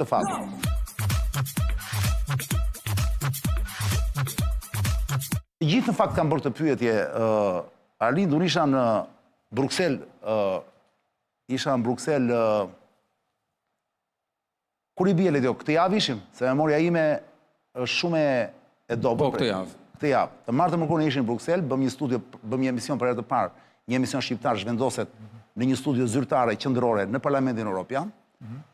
Të fatin. Të gjithë në fakt kanë bërë këtë pyetje, uh, Arlind, unë isha në Bruksel, uh, isha në Bruksel, uh, kur i bie Ledio, këtë javë ishim, se memoria ime është shumë e, e dobët. Po, këtë javë. Këtë javë. Të martë mërkurën ishim në Bruksel, bëmë një studio, bëmë një emision për herë të parë, një emision shqiptar zhvendoset në një studio zyrtare qendrore në Parlamentin Evropian. Mm -hmm.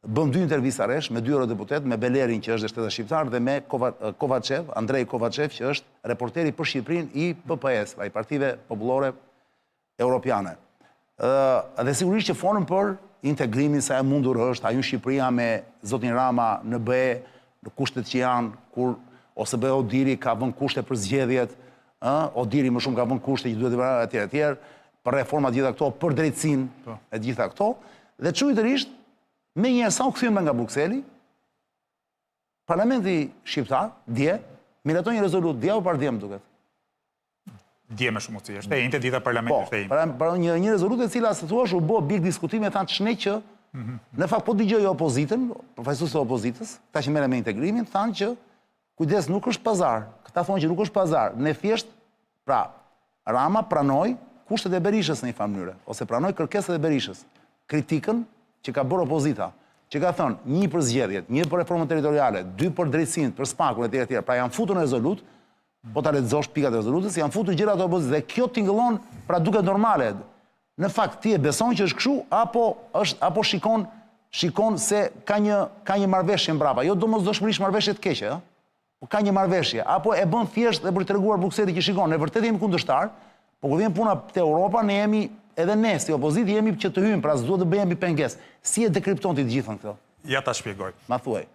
Bëmë dy intervista rresht me dy eurodeputetë, me Belerin që është dhe shtetas shqiptar dhe me Kovaçev, Andrei Kovaçev që është reporteri për Shqipërinë i PPE-së, pra i Partive Popullore Europiane. Ë dhe sigurisht që folëm për integrimin sa e mundur është, a hyn Shqipëria me zotin Rama në BE, në kushtet që janë, kur OSBE-ODIHR-i ka vënë kushte për zgjedhjet, ë ODIHR-i më shumë ka vënë kushte që duhet të bëhen etj etj, për reformat gjitha këto, për drejtësinë po. e gjitha këto. Dhe çuditërisht Menjëherë sa u kthyem nga Brukseli, Parlamenti shqiptar dje miratoi një rezolutë dje apo pardje më duket. Dje me shumë mundësi, është e enjte dita e parlamentit po, është e enjte. Po, pra një një rezolutë e cila si thua u bë objekt diskutimi e thanë ç'ne që mm -hmm. në fakt po dëgjoj opozitën, përfaqësuesit e opozitës, këta që merren me integrimin, thanë që Kujdes, nuk është pazar. Këta thonë që nuk është pazar. Ne thjesht, pra, Rama pranoi kushtet e Berishës në një farë mënyre, ose pranoi kërkesat e Berishës, kritikën që ka bërë opozita, që ka thënë një për zgjedhjet, një për reformën territoriale, dy për drejtësinë, për SPAK-un etj etj. Pra janë futur në rezolutë, po ta lexosh pikat e rezolutës, janë futur gjërat e opozitës dhe kjo tingëllon, pra duket normale. Në fakt ti e beson që është kështu apo është apo shikon shikon se ka një ka një marrëveshje mbrapa, jo domosdoshmërisht marrëveshje të keqe, ë? Po ka një marrëveshje, apo e bën thjesht dhe për të treguar Brukselit që shikon, ne vërtet jemi kundërshtar, po kur vjen puna te Europa, ne jemi edhe ne si opozitë jemi që të hyjmë, pra s'duhet të bëhemi pengesë. Si e dekripton ti të gjithën këtë? Ja ta shpjegoj. Ma thuaj.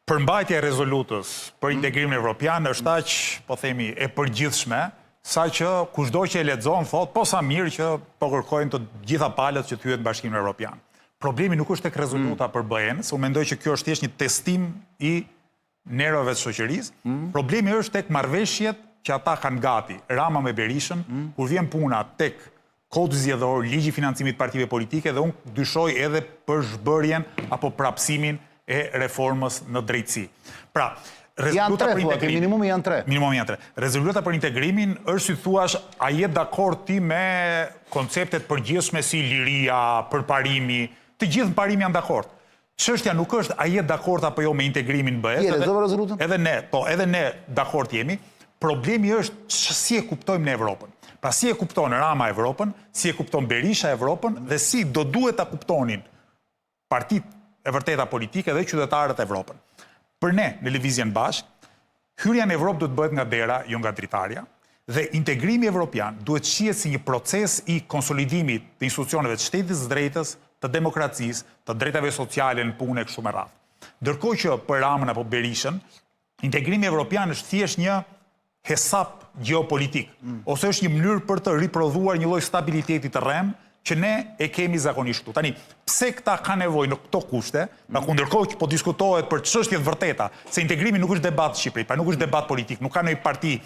Përmbajtja e rezolutës për mm. integrimin evropian është aq, po themi, e përgjithshme, saqë kushdo që e lexon thotë, po sa mirë që po kërkojnë të gjitha palët që të hyhet në Bashkimin Evropian. Problemi nuk është tek rezoluta mm. për BE-në, se unë mendoj që kjo është thjesht një testim i nervave të shoqërisë. Mm. Problemi është tek marrëveshjet që ata kanë gati, Rama me Berishën, mm. kur vjen puna tek Kodi zgjedhor, ligji i financimit të partive politike dhe unë dyshoj edhe për zhbërjen apo prapësimin e reformës në drejtësi. Pra, rezoluta për integrimin, minimumi janë tre. Minimumi janë tre. Rezoluta për integrimin është si thuash, a je dakord ti me konceptet e përgjithshme si liria, përparimi, të gjithë në parim janë dakord. Çështja nuk është a je dakord apo jo me integrimin në BE. Ti e lexove rezolutën? Edhe ne, po, edhe ne dakord jemi. Problemi është si e kuptojmë ne Evropën. Pra si e kupton Rama Evropën, si e kupton Berisha Evropën dhe si do duhet ta kuptonin partitë e vërteta politike dhe qytetarët Evropën. Për ne, në Lëvizjen Bashkë, hyrja në Evropë duhet të bëhet nga dera, jo nga dritarja, dhe integrimi evropian duhet të shihet si një proces i konsolidimit të institucioneve të shtetit të së drejtës, të demokracisë, të drejtave sociale në punë e kështu me radhë. Ndërkohë që për Ramën apo Berishën, integrimi evropian është thjesht një hesap gjeopolitik, mm. ose është një mënyrë për të riprodhuar një lloj stabiliteti të rremë që ne e kemi zakonisht këtu. Tani, pse këta kanë nevojë në këto kushte, pra ku ndërkohë që po diskutohet për çështje të vërteta, se integrimi nuk është debat në Shqipëri, pra nuk është debat politik, nuk ka ndonjë parti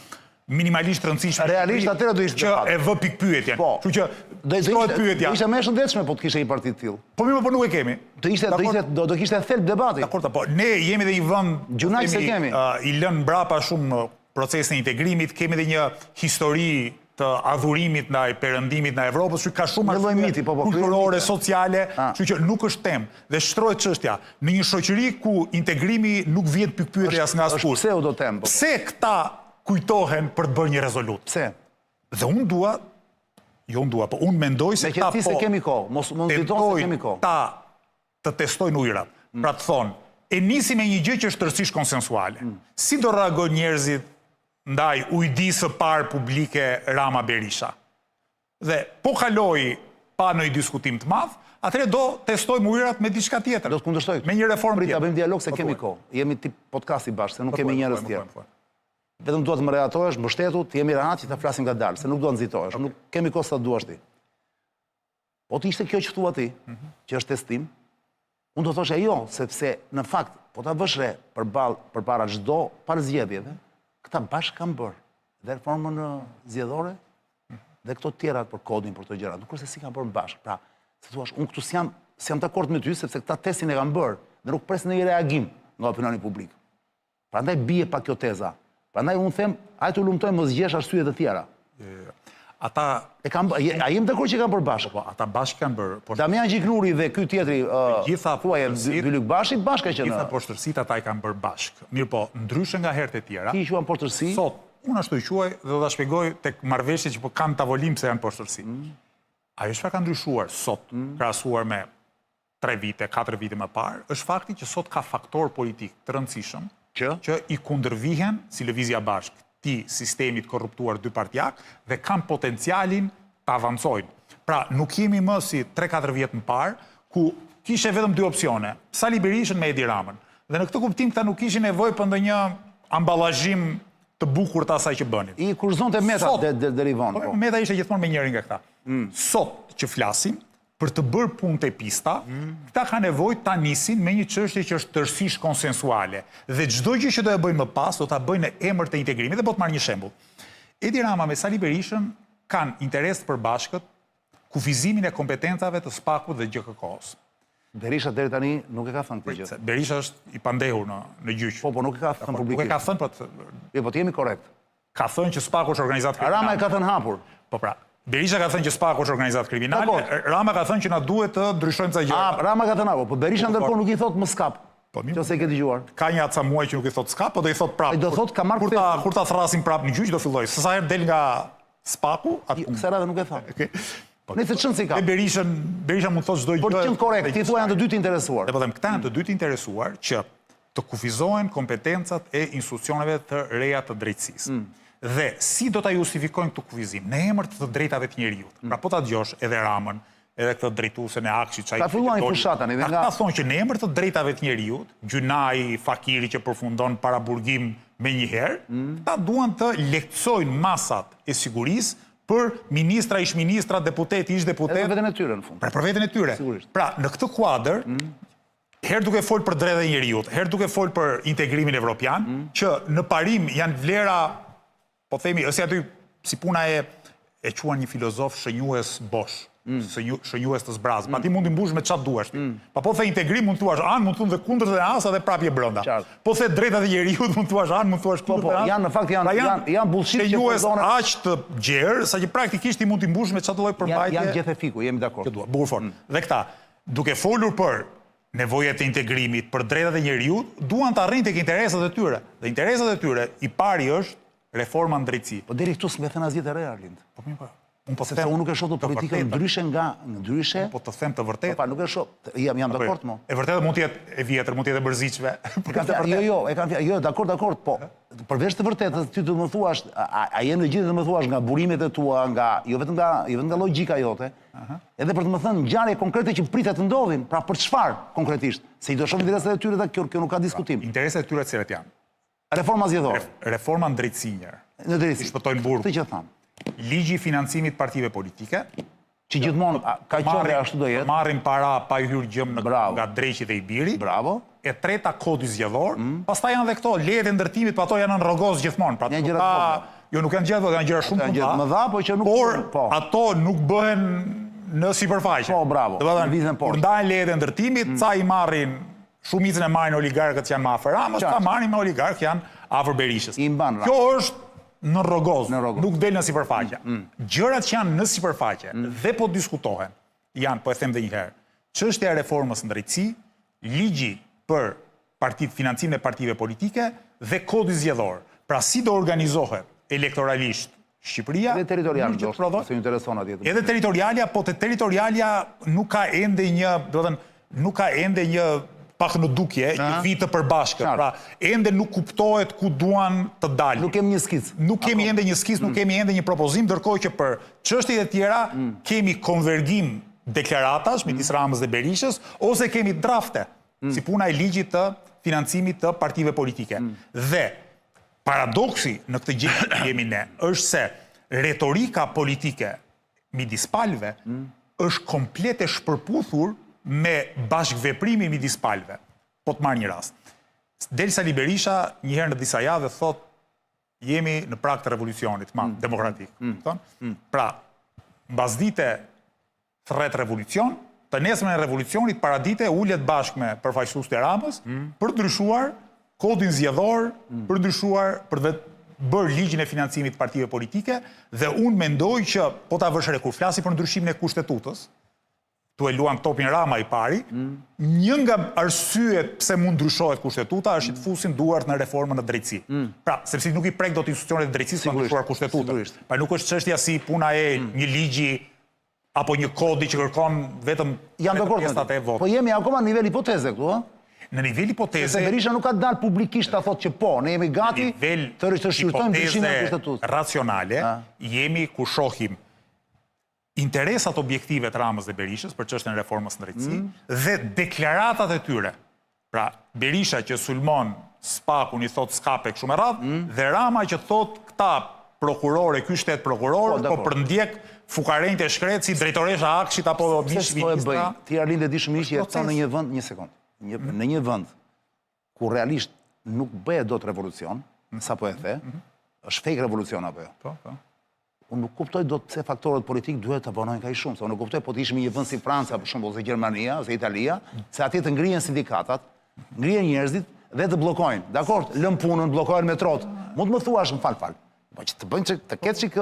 minimalisht të rëndësishme. Realisht atëherë do ishte që e vë pikëpyetjen. Po. Kështu që do ishte pyetja. Do ishte më e shëndetshme po të kishte një parti të tillë. Po mirë, po nuk e kemi. Do ishte do ishte do do kishte thelb debati. Dakor, po ne jemi dhe një vend gjynah s'e kemi. I lënë mbrapa shumë në procesin e integrimit, kemi dhe një histori të adhurimit ndaj perëndimit, ndaj Evropës, që ka shumë arsye miti, po, po, kulturore, sociale, ah. kështu që nuk është temë. Dhe shtrohet çështja, në një shoqëri ku integrimi nuk vihet në pikëpyetje as nga askush. Është pseudo temë. Po. Pse këta kujtohen për të bërë një rezolutë? Pse? Dhe unë dua, jo unë dua, po unë mendoj se këta po... se kemi kohë, mos mos nxito se kemi kohë. Ta të testojnë ujërat. Mm. Pra të thonë, e nisim me një gjë që është tërësisht konsensuale. Mm. Si do reagojnë njerëzit ndaj ujdisë së parë publike Rama Berisha? Dhe po kaloi pa ndonjë diskutim të madh, atëherë do testojmë ujërat me diçka tjetër. Do të kundërshtoj. Me një reformë tjetër. Prit ta bëjmë dialog se po kemi kohë. Jemi tip podcasti bashkë, se nuk po kemi njerëz të tjerë. Vetëm dua të më rehatohesh, mbështetu, të jemi rehat që ta flasim ngadalë, se nuk dua të nxitohesh. Nuk kemi kohë sa duash ti. Po të ishte kjo që thua ti, mm -hmm. që është testim, unë do thosha jo, sepse në fakt, po ta vësh re përballë përpara çdo para zgjedhjeve, këta bashkë kanë bërë dhe reformën zgjedhore mhm. dhe këto të tjerat për kodin për këto gjëra. Nuk është se s'i kanë bërë bashkë. Pra, si thua, unë këtu s'jam s'jam dakord me ty sepse këta testin e kanë bërë. Dhe nuk pres ndonjë reagim nga opinioni publik. Prandaj bie pak kjo teza. Prandaj unë them, hajt hulumtojmë mos gjesh arsye të tjera. Jo, jo, jo. Ata e kanë a jemi dakord që kanë bërë bashkë? Po, po, ata bashkë kanë bërë. Por Damian Gjiknuri dhe ky tjetri, gjitha thuaje Bylykbashi bashkë kanë qenë. Gjitha poshtërsitë ata i kanë bërë bashkë. Mirëpo, ndryshe nga herët e tjera. Ti i quan poshtërsi? Sot, unë ashtu i quaj dhe do ta shpjegoj tek marrëveshjet që po kanë në tavolinë pse janë poshtërsi. Mm. Ajo çfarë ka ndryshuar sot, mm. krahasuar me tre vite, katër vite më parë, është fakti që sot ka faktorë politikë të rëndësishëm që që i kundërvihen si Lëvizja Bashkë këtij sistemi të korruptuar dypartiak dhe kanë potencialin të avancojnë. Pra, nuk jemi më si 3-4 vjet më parë, ku kishe vetëm dy opsione, Sali Berishën me Edi Ramën. Dhe në këtë kuptim këta nuk kishin nevojë për ndonjë ambalazhim të bukur të asaj që bënin. I kushtëzonte Meta deri vonë. Po. Meta ishte gjithmonë me njërin nga këta. Mm. Sot që flasim, për të bërë punët e pista, këta kanë nevojë ta nisin me një çështje që është tërësisht konsensuale. Dhe çdo gjë që do e bëjnë më pas, do ta bëjnë në emër të integrimit. Dhe po të marr një shembull. Edi Rama me Sali Berishën kanë interes të përbashkët kufizimin e kompetencave të SPAK-ut dhe GJKKO-s. Berisha deri tani nuk e ka thënë këtë gjë. Berisha është i pandehur në në gjyq. Po, po nuk e ka thënë publikisht. Nuk e ka thënë, po. Jo, po të jemi korrekt. Ka thënë që SPAK-u është organizatë kriminale. Rama e ka thënë hapur. Po pra, Berisha ka thënë që SPAK-u është organizatë kriminale, Rama ka thënë që na duhet të ndryshojmë ca gjëra. Ah, Rama ka thënë hapur, po Berisha po, po, ndërkohë nuk i thotë më skap. Po mirë. Nëse e ke dëgjuar. Ka nja ca muaj që nuk i thotë skap, po do i thotë prapë. Ai do thotë ka marrë kur ta kur ta thërrasin prapë në gjyq do fillojë. Se sa herë del nga SPAK-u, atë jo, kësaj radhe nuk e tha. Okej. Po nëse çon si ka. E Berishën, Berisha mund të thotë çdo gjë. Por të qenë korrekt, ti thua janë të dy të interesuar. Dhe po them, këta janë të dy të interesuar që të kufizohen kompetencat e institucioneve të reja të drejtësisë. Mm. Dhe si do ta justifikojnë këtë kufizim? Në emër të të drejtave të njeriut. Mm. Pra po ta dëgjosh edhe Ramën, edhe këtë drejtuesen e AKSHI-t, çaj. Ta filluan fushatën edhe nga Ata thonë që në emër të drejtave të njeriut, Gjynai, Fakiri që përfundon paraburgim menjëherë, mm. këta duan të lehtësojnë masat e sigurisë për ministra, ish-ministra, deputetë, ish-deputetë. Edhe veten e tyre në fund. Pra për veten e tyre. Sigurisht. Pra në këtë kuadër, mm. Herë duke folë për drejtat e njeriut, herë duke folë për integrimin evropian, mm. që në parim janë vlera, po themi, ose aty si puna e e quan një filozof shënjues bosh, mm. shënjues të zbrazët. Mm. Pa ti mund t'i mbush me çfarë duash ti. Mm. Pa po the integrim mund të thuash anë, mund të thuash dhe kundër dhe asa dhe prapë je brenda. Po the drejtat e njeriut mund të thuash anë, mund të thuash po, kundër. Po, po, janë në fakt janë pra janë janë bullshit që përdoren aq të gjerë, saqë praktikisht ti mund t'i mbush me çfarë lloj përmbajtje. Janë gjethe fiku, jemi dakord. Që dua, bukur fort. Mm. Dhe këta, Duke folur për nevojat e integrimit, për drejtat e njeriut, duan të arrijnë tek interesat e tyre. Dhe interesat e tyre, i pari është reforma në drejtësi. Po deri këtu s'më the thënë asgjë të re, Arlind. Po mirë po. Unë po them, unë nuk e shoh të politikën ndryshe nga ndryshe. Unë po të them të vërtetën. Po, pa, nuk e shoh. Jam jam dakord mo. E vërteta mund të jetë e vjetër, mund të jetë e mërzitshme. Po kam jo, jo, e kam jo, dakord, dakord, po. Përveç të vërtetës, ti do të më thuash, a, a je në gjendje të më thuash nga burimet e tua, nga jo vetëm nga jo vetëm nga logjika jote, Edhe për të më thënë ngjarje konkrete që pritet të ndodhin, pra për çfarë konkretisht? Se i do shohin interesat e tyre dhe kjo kjo nuk ka diskutim. Pra, interesat e tyre cilat janë? Reforma zgjedhore. Reforma në drejtësi një herë. Në drejtësi. Shpëtojnë burgun. Këtë që thamë. Ligji i financimit të partive politike, që gjithmonë ka qenë dhe ashtu do jetë. Marrin para pa i hyrë gjëmb në nga dreqi dhe i biri. Bravo. E treta kodi zgjedhor, mm. pastaj janë dhe këto lejet e ndërtimit, po ato janë në rrogoz gjithmonë. Pra janë gjëra të vogla. Jo, nuk janë gjëra të vogla, janë gjëra shumë të mëdha. Mëdha, po që nuk por po. ato nuk bëhen në sipërfaqe. Po, bravo. Do të thonë, kur ndahen lejet e ndërtimit, mm. ca i marrin shumicën e marrin oligarkët që janë më afër Ramës, ca marrin me oligarkë që janë afër Berishës. I mban. Kjo është në rrogoz, nuk del në sipërfaqe. Mm, mm. Gjërat që janë në sipërfaqe mm. dhe po diskutohen, janë, po e them edhe një herë, çështja e reformës në drejtësi, ligji për partitë, financimin e partive politike dhe kodi zgjedhor. Pra si do organizohet elektoralisht Shqipëria? Edhe territorial, do të se intereson atje. Edhe territorialja, po te territorialja nuk ka ende një, do të thënë, nuk ka ende një pak në dukje, një vijë të përbashkët. Pra, ende nuk kuptohet ku duan të dalin. Nuk kemi një skicë. Nuk kemi ende një skicë, nuk mm. kemi ende një propozim, ndërkohë që për çështjet e tjera mm. kemi konvergjim deklaratash midis mm. Ramës dhe Berishës ose kemi drafte, si puna e ligjit të financimit të partive politike. Dhe paradoksi në këtë gjendje që jemi ne është se retorika politike midis palëve mm. është komplet e shpërputhur me bashkëveprimin midis palëve. Po të marr një rast. Del Sali Berisha një herë në disa javë dhe thotë jemi në prag të revolucionit të madh mm. demokratik. Mm. Mm. Pra, mbasdite thërret revolucion, Të nesërmen e revolucionit paradite ulet bashkë me përfaqësuesit e Ramës mm. për të ndryshuar kodin zgjedhor, mm. për të ndryshuar për të bërë ligjin e financimit të partive politike dhe unë mendoj që po ta vësh re kur flasim për ndryshimin e kushtetutës, Këtu e luan topin Rama i pari. Mm. Një nga arsyet pse mund ndryshohet kushtetuta është që të fusin duart në reformën në drejtësi. Mm. Pra, sepse nuk i prek dot institucionet e drejtësisë pa ndryshuar kushtetutën. Pra nuk është çështja si puna e mm. një ligji apo një kodi që kërkon vetëm Jam dakord me ty. Po jemi akoma në nivel hipoteze këtu, ë? Në nivel hipoteze Se Berisha nuk ka dalë publikisht ta thotë që po, ne jemi gati të shqyrtojmë ndryshimin e kushtetutës. Racionale, jemi ku shohim interesat objektive të Ramës dhe Berishës për çështjen e reformës në drejtësi mm. dhe deklaratat e tyre. Pra, Berisha që sulmon SPAK-un i thotë s'kape kështu me radhë mm. dhe Rama që thotë këta prokurorë, ky shtet prokuror, po, po përndjek fukarenjtë e shkretë si drejtoresha e AKSHI-t apo ish po e bëjnë? Ti Arlind e di shumë mirë që jeton në një vend, një sekond. Një, mm. në një vend ku realisht nuk bëhet dot revolucion, mm. sapo e the, mm -hmm. është fake revolucion apo jo? Po, po. Unë nuk kuptoj dot pse faktorët politikë duhet të vonojnë kaq shumë, se unë kuptoj po të ishim në një vend si Franca për shembull ose Gjermania ose Italia, se atje të ngrihen sindikatat, ngrihen njerëzit dhe të bllokojnë. Dakord, lënë punën, bllokohen metrot. Mund të më thuash, më fal, fal. Po që të bëjnë çik, të ketë çik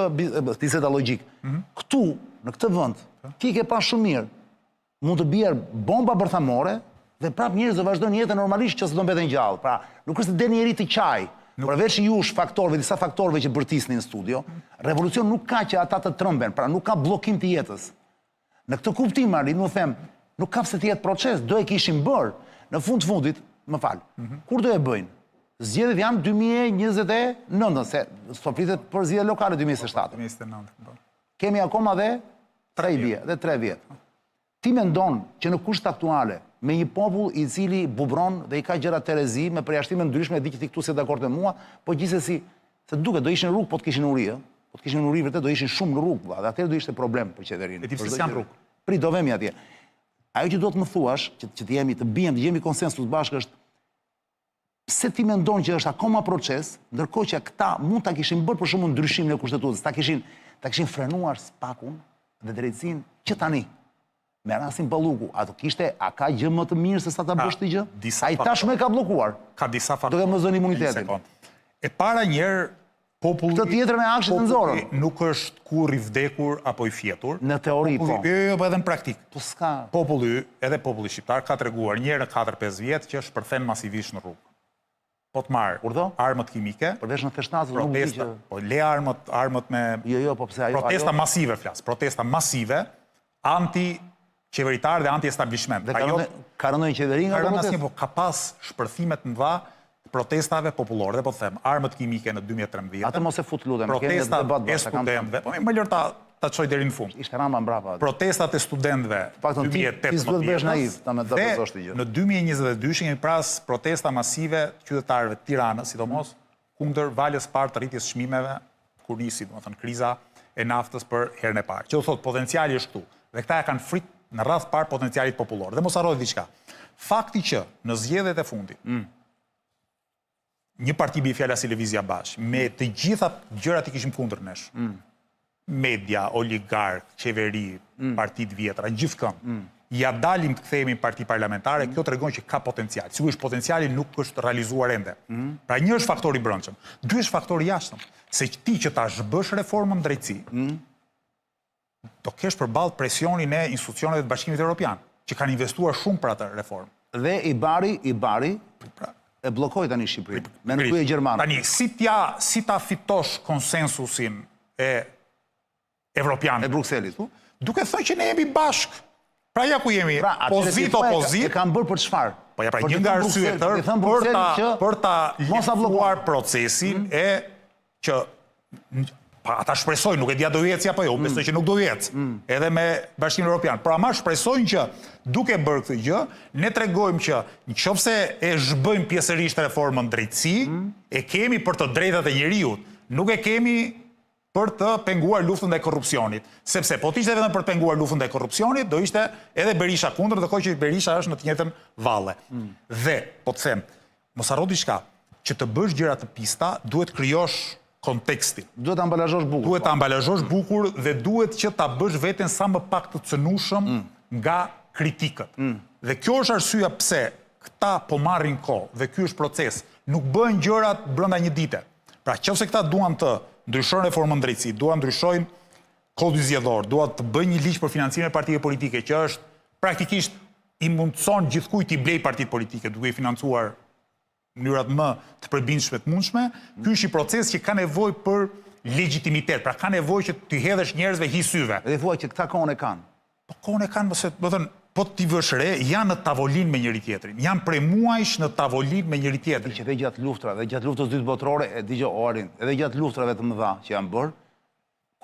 biseda logjik. Mhm. Këtu, në këtë vend, ti ke pa shumë mirë. Mund të bjerë bomba bërthamore dhe prapë njerëzit do vazhdojnë jetën normalisht që s'do mbeten gjallë. Pra, nuk është se del njeri të qajë. Përveç jush faktorëve, disa faktorëve që bërtisni në studio, revolucion nuk ka që ata të tremben, pra nuk ka bllokim të jetës. Në këtë kuptim, Arlind, unë them, nuk ka pse të jetë proces, do e kishin bërë. Në fund të fundit, më fal, mm -hmm. kur do e bëjnë? Zgjedhjet janë 2029, se s'po flitet për zgjedhje lokale 2027. 2029, po. Kemi akoma dhe 3 vjet, dhe 3 vjet. Ti mendon që në kushtet aktuale, me një popull i cili bubron dhe i ka gjërat terezi, me përjashtime të ndryshme, e di që ti këtu s'je dakord me mua, po gjithsesi, se duket do ishin në rrugë po të kishin uri, ë? Po të kishin uri vërtet do ishin shumë në rrugë, vëlla, dhe atëherë do ishte problem për qeverinë. E di pse s'janë në rrugë. Prit, do vemi atje. Ajo që duhet të më thuash, që, që të jemi të biem, të gjejmë konsensus bashkë është Pse ti mendon që është akoma proces, ndërkohë që këta mund ta kishin bërë për shembull ndryshimin e kushtetutës, ta kishin ta kishin frenuar SPAK-un dhe drejtësinë që tani. Me rastin Balluku, a do kishte, a ka gjë më të mirë se sa ta bësh këtë gjë? Ai tashmë e ka bllokuar. Ka disa faktorë. Duke mos dhënë imunitetin. E para një herë populli Këtë tjetrën e AKSHI-t e nxorën. Nuk është kurrë i vdekur apo i fjetur. Në teori po. Jo, jo, po edhe në praktikë. Po s'ka. Populli, edhe populli shqiptar ka treguar një herë në 4-5 vjet që shpërthen masivisht në rrugë. Po të marrë Urdhëro? armët kimike. Përveç në Teshnacë, nuk di që Po le armët, armët me Jo, jo, po pse ajo Protesta masive flas, protesta masive anti qeveritar dhe anti establishment. Dhe ka rënë ka rënë ndonjë qeveri nga protesta? Asnjë, po ka pas shpërthime të mëdha të protestave popullore. Dhe po të them, armët kimike në 2013. Atë mos e fut lutem, kemi një debat e studentëve. Po më lër ta ta çoj deri në fund. Ishte Rama mbrapa. Protestat e studentëve 2018. Ti s'duhet bëhesh naiv, ta me ta besosh këtë gjë. Në 2022 kemi pas protesta masive të qytetarëve të Tiranës, sidomos kundër valës parë të rritjes së çmimeve kur nisi, domethënë kriza e naftës për herën e parë. Që do thotë potenciali është këtu dhe këta e kanë frikë në radhë të parë potencialit popullor. Dhe mos harro diçka. Fakti që në zgjedhjet e fundit mm. një parti bie fjala si Lëvizja Bashkë, me të gjitha gjërat i kishim kundër nesh. Mm. media, oligarkë, qeveri, mm. parti të vjetra, gjithkënd. Mm. Ia dalim të kthehemi në parti parlamentare, mm. kjo tregon që ka potencial. Sigurisht potenciali nuk është realizuar ende. Mm. Pra një është faktori i brendshëm, dy është faktori i jashtëm, se ti që ta zhbësh reformën në drejtësi, mm. do kesh përballë presionin e institucioneve të Bashkimit Evropian, që kanë investuar shumë për atë reformë. Dhe IBAR-i, IBAR-i, pra, e bllokoi tani Shqipërinë, me në krye gjermanët. Tani, si t'ja, si ta fitosh konsensusin e evropian e Brukselit, duke thënë që ne jemi bashkë. Pra ja ku jemi, pra, pozitë opozitë. E kanë bërë për çfarë? Po ja pra një nga arsyet për ta për ta lehtësuar procesin mm. e që pa ata shpresojnë, nuk e di a do ju ecë apo jo, mm. besoj që nuk do ju ecë. Mm. Edhe me Bashkimin Evropian. Por ama shpresojnë që duke bërë këtë gjë, ne tregojmë që në qoftë se e zhbëjmë pjesërisht reformën në drejtësi, mm. e kemi për të drejtat e njeriut, nuk e kemi për të penguar luftën ndaj korrupsionit. Sepse po të ishte vetëm për të penguar luftën ndaj korrupsionit, do ishte edhe Berisha kundër, ndërkohë që Berisha është në të njëjtën valle. Mm. Dhe po të them, mos harro diçka, që të bësh gjëra të pista, duhet krijosh kontekstin. Duhet ta ambalazhosh bukur. Duhet ta po. ambalazhosh bukur dhe duhet që ta bësh veten sa më pak të cënueshëm mm. nga. kritikët. Mm. Dhe kjo është arsyeja pse këta po marrin kohë dhe ky është proces. Nuk bëhen gjërat brenda një dite. Pra, qoftë se këta duan të ndryshojnë reformën në drejtësi, duan të ndryshojnë kodin zgjedhor, duan të bëjnë një ligj për financimin e partive politike që është praktikisht i mundëson gjithkujt t'i blejë partitë politike duke i financuar në mënyrat më të përbindshme të mundshme, ky është një proces që ka nevojë për legjitimitet, pra ka nevojë që t'i hedhësh njerëzve hi syve. Dhe thua që këta kohën e kanë. Po kohën e kanë, se, do thënë, po t'i vësh re, janë në tavolinë me njëri tjetrin. Janë prej muajsh në tavolinë me njëri tjetrin. Që edhe gjatë luftrave, dhe gjatë luftës dytë botërore, e dëgjo Orin, edhe gjatë luftrave të mëdha që janë bërë,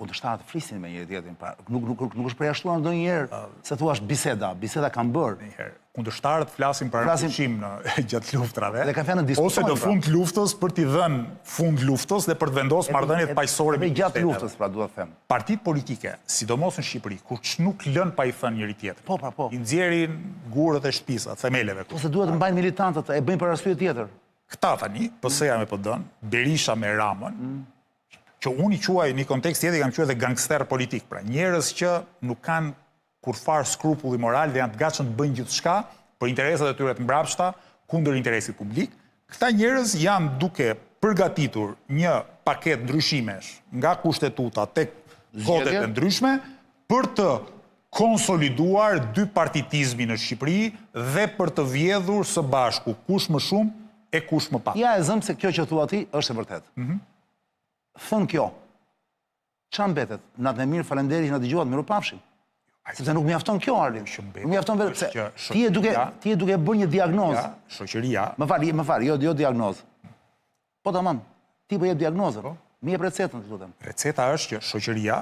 kundërshtarët flisin me njëri tjetrin, pra nuk nuk nuk është përjashtuar ndonjëherë se thua biseda, biseda kanë bërë. Ndonjëherë. Kundërshtarët flasin për flasim në gjatë luftrave. Dhe kanë thënë diskutojnë. Ose në pra. fund të luftës për t'i dhënë fund luftës dhe për të vendosur marrëdhëniet paqësore me gjatë luftës, pra dua të them. Partitë politike, sidomos në Shqipëri, kur nuk lënë pa i thënë njëri tjetrit. Po, pra, po. I nxjerrin gurët e shtëpisë, themeleve. Po se duhet të mbajnë militantët, e bëjnë për arsye tjetër. Këta tani, PS-ja me PD-n, Berisha me Ramën, mm. që unë i quaj në një kontekst tjetër i kam quajtur edhe gangster politik, pra njerëz që nuk kanë kurrfarë skrupulli moral dhe janë të gatshëm të bëjnë gjithçka për interesat e tyre të mbrapshta kundër interesit publik. Këta njerëz janë duke përgatitur një paketë ndryshimesh nga kushtetuta tek kodet e ndryshme për të konsoliduar dypartitizmin në Shqipëri dhe për të vjedhur së bashku kush më shumë e kush më pak. Ja e zëmë se kjo që thua ti është e vërtetë. Mm -hmm. Thënë kjo, ça mbetet? Natën e mirë, faleminderit që na dëgjuat, mirupafshim. Sepse nuk mjafton kjo, Arlind. Nuk mjafton vetëm se ti je duke ti je duke bërë një diagnozë. Ja, shoqëria. Më fal, më fal, jo jo diagnozë. Po tamam. Ti po jep diagnozën. Po. Më jep recetën, të lutem. Receta është që shoqëria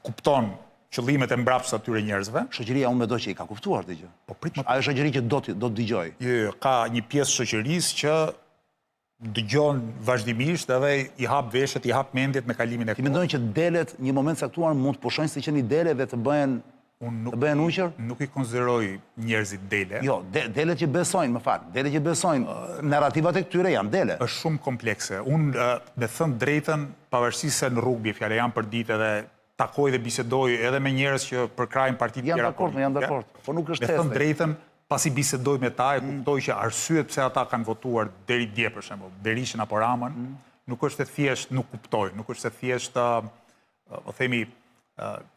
kupton qëllimet e mbrapshta të këtyre njerëzve. Shoqëria unë mendoj që i ka kuptuar këtë gjë. Po prit më. Ajo shoqëri që do të do të dëgjojë. Jo, jo, ka një pjesë shoqërisë që dëgjon vazhdimisht edhe i hap veshët, i hap mendjet me kalimin e kohës. Ti mendon që delet një moment caktuar mund të pushojnë së qeni dele dhe të bëhen Unë nuk, të bëhen ujqër? Nuk i konsideroj njerëzit dele. Jo, de, delet që besojnë, më fal, delet që besojnë, narrativat e këtyre janë dele. Është shumë komplekse. Unë, me thënë drejtën, pavarësisht se në rrugë bie fjala jam përditë edhe takoj dhe bisedoj edhe me njerëz që përkrahin partitë tjera politike. Jam dakord, jam dakord. Po nuk është teste. Me thënë drejtën, pasi bisedoj me ta, e mm. kuptoj që arsyet pse ata kanë votuar deri dje për shembull, Berishën apo Ramën, mm. nuk është se thjesht nuk kuptojnë, nuk është se thjesht po themi,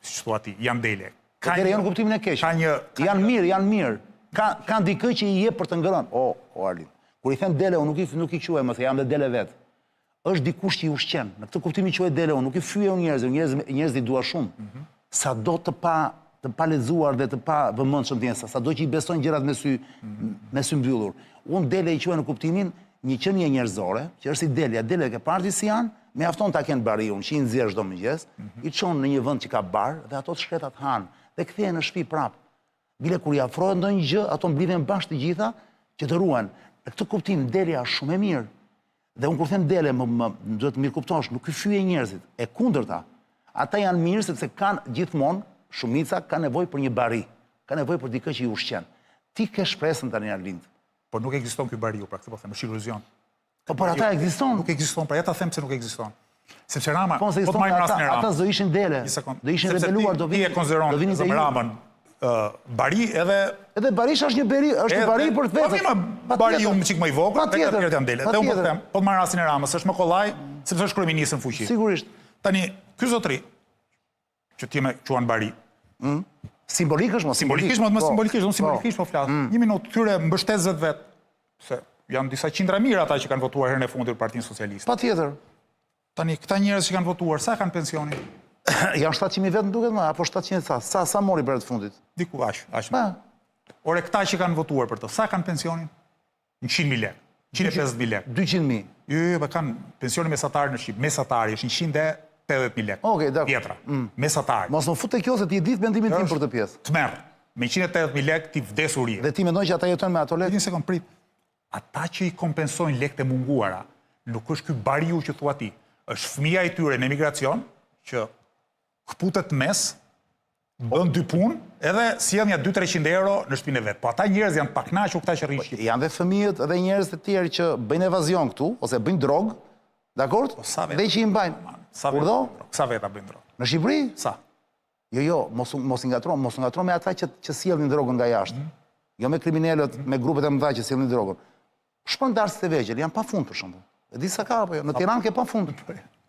siç thua ti, janë dele. Ka dele jo në kuptimin e keq. Ka një janë mirë, janë mirë. Ka kanë dikë që i jep për të ngrënë. O, o Arlind. Kur i them dele, unë nuk i nuk i quaj më, se jam dhe dele vetë. Është dikush që i ushqen. Në këtë kuptim i quaj dele, unë nuk i fyej unë njerëzit, njerëz njerëzit i dua shumë. Mm -hmm. Sado të pa të pa lexuar dhe të pa vëmendshëm të jenë, sa sado që i besojnë gjërat me sy mm -hmm. me sy mbyllur. Unë dele i quaj në kuptimin një qenie njerëzore, që është si delja, delet e ke parë ti si janë, mjafton ta kenë bariun që i nxjerr çdo mëngjes, mm -hmm. i çon në një vend që ka bar dhe ato të shkretat hanë dhe kthehen në shtëpi prapë. Bile kur i afrohet ndonjë gjë, ato mblidhen bashkë të gjitha që të ruhen. Në këtë kuptim delja është shumë e mirë. Dhe unë kur them dele, më, më, më duhet të mirëkuptosh, nuk i fyej njerëzit. E kundërta, ata janë mirë sepse kanë gjithmonë, shumica kanë nevojë për një bari, kanë nevojë për dikë që i ushqen. Ti ke shpresën tani Arlind. Po nuk ekziston ky bariu, pra këtë po them, është iluzion. Po për ata ekziston. Nuk ekziston, pra ja ta them pse nuk ekziston. Sepse Rama, po, po të marrim rastin e Ramës. Ata s'do ishin dele. Do ishin rebeluar, do vinin. Ti e konsideron do vinin Ramën bari edhe Edhe Berisha është një bari, është një bari për të vetët. Po bari një çik më i vogël, të tjerët janë dele. Dhe unë po them, po të marr rastin e Ramës, është më kollaj sepse është kryeministër në fuqi. Sigurisht. Tani, ky zotri që ti e quan bari. Mm. Simbolikisht, më simbolikisht, më po. simbolikisht, unë po. simbolikisht po flas. Mm. Një minutë këtyre mbështetësve të vet, se janë disa qindra mijëra ata që kanë votuar herën e fundit për Partinë Socialiste. Patjetër. Tani këta njerëz që kanë votuar, sa kanë pensionin? Janë 700.000 vetë më duket më, apo 700 sa? Sa sa mori për të fundit? Diku aq, aq. Pa. Ore këta që kanë votuar për të, sa kanë pensionin? 100.000 lekë, 150.000 lekë. 200.000. Jo, jo, jo, kanë pensioni mesatar në Shqipëri, mesatari është 180.000 lekë. Okej, dakord. Vjetra. Mm. Mesatari. Mos më fut te kjo se ti e di mendimin tim për këtë pjesë. Tmerr. Me 180.000 lekë ti vdes urie. Dhe ti mendon që ata jetojnë me ato lekë? Një sekond, prit. Ata që i kompensojnë lekët e munguara, nuk është ky bariu që thua ti, është fëmija i tyre në emigracion që këputet në mes, bën dy punë, edhe sjell nja 2-300 euro në shtëpinë e vet. Po ata njerëz janë të pakënaqur këta që rrinë në Shqipëri. Janë dhe fëmijët dhe njerëz të tjerë që bëjnë evazion këtu ose bëjnë drogë, dakord? Po sa veta? Dhe që i mbajnë. Sa veta? Sa veta bëjnë drogë? Në Shqipëri? Sa? Jo, jo, mos mos i ngatërro, mos u ngatërro me ata që që sjellin drogën nga jashtë. Mm. Jo me kriminelët, me grupet e mëdha që sjellin drogën. Shpërndarësit e vegjël janë pafund për shembull. E di sa ka apo jo? Në Tiranë ke pafund.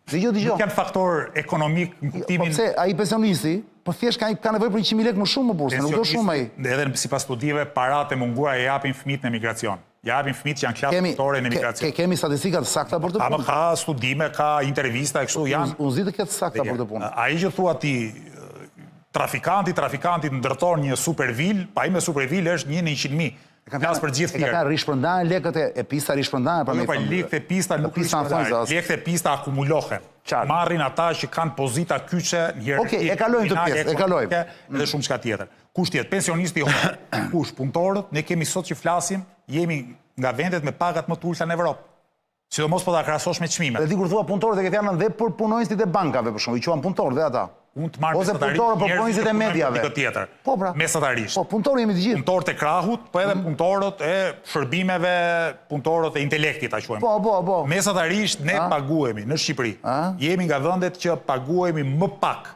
Dëgjo, dëgjo. Nuk janë faktor ekonomik në Po kuptimin pse ai pensionisti, po thjesht ka ka nevojë për 100.000 lekë më shumë më burrë, se nuk do shumë ai. Edhe sipas studimeve, paratë e munguara e japin fëmijët në emigracion. Ja japin fëmijët që janë klasë Kemi punëtore në ke, emigracion. ke, kemi statistika të sakta për të Ama punë. ka studime, ka intervista e kështu janë. Unë s'di të ketë sakta për të punë. Ai që thua ti trafikanti, trafikanti ndërton një supervil, pa ai me supervil është një në 100.000. Flas për gjithë E ka tjerë. thënë rishpërndahen lekët e, e pista rishpërndahen pra Jo, me pa lekët e pista nuk pista në rishpërndahen. thonjza, Lekët e pista akumulohen. Qartë. Marrin ata që kanë pozita kyçe në hierarki. Okej, e kalojmë këtë kriminale, pjesë, e kalojmë. ekonomike, Edhe shumë çka tjetër. Kush tjetër? Pensionisti honë. Kush? Punëtorët, ne kemi sot që flasim, jemi nga vendet me pagat më të ulëta në Evropë. Sidomos po ta krahasosh me çmimet. Dhe ti kur thua punëtorët e ke fjalën dhe për punonjësit e bankave për shembull, i quan punëtorë dhe ata. Unë të marr Ose mesatarisht punëtorë për njerëzit punonjësit që e punojnë për mediave. dikë tjetër. Po pra. Mesatarisht. Po punëtorë jemi të gjithë. Punëtorët e krahut, po edhe punëtorët e shërbimeve, punëtorët e intelektit, ta quajmë. Po, po, po. Mesatarisht ne paguhemi në Shqipëri. Jemi nga vendet që paguhemi më pak,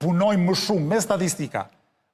punojmë më shumë me statistika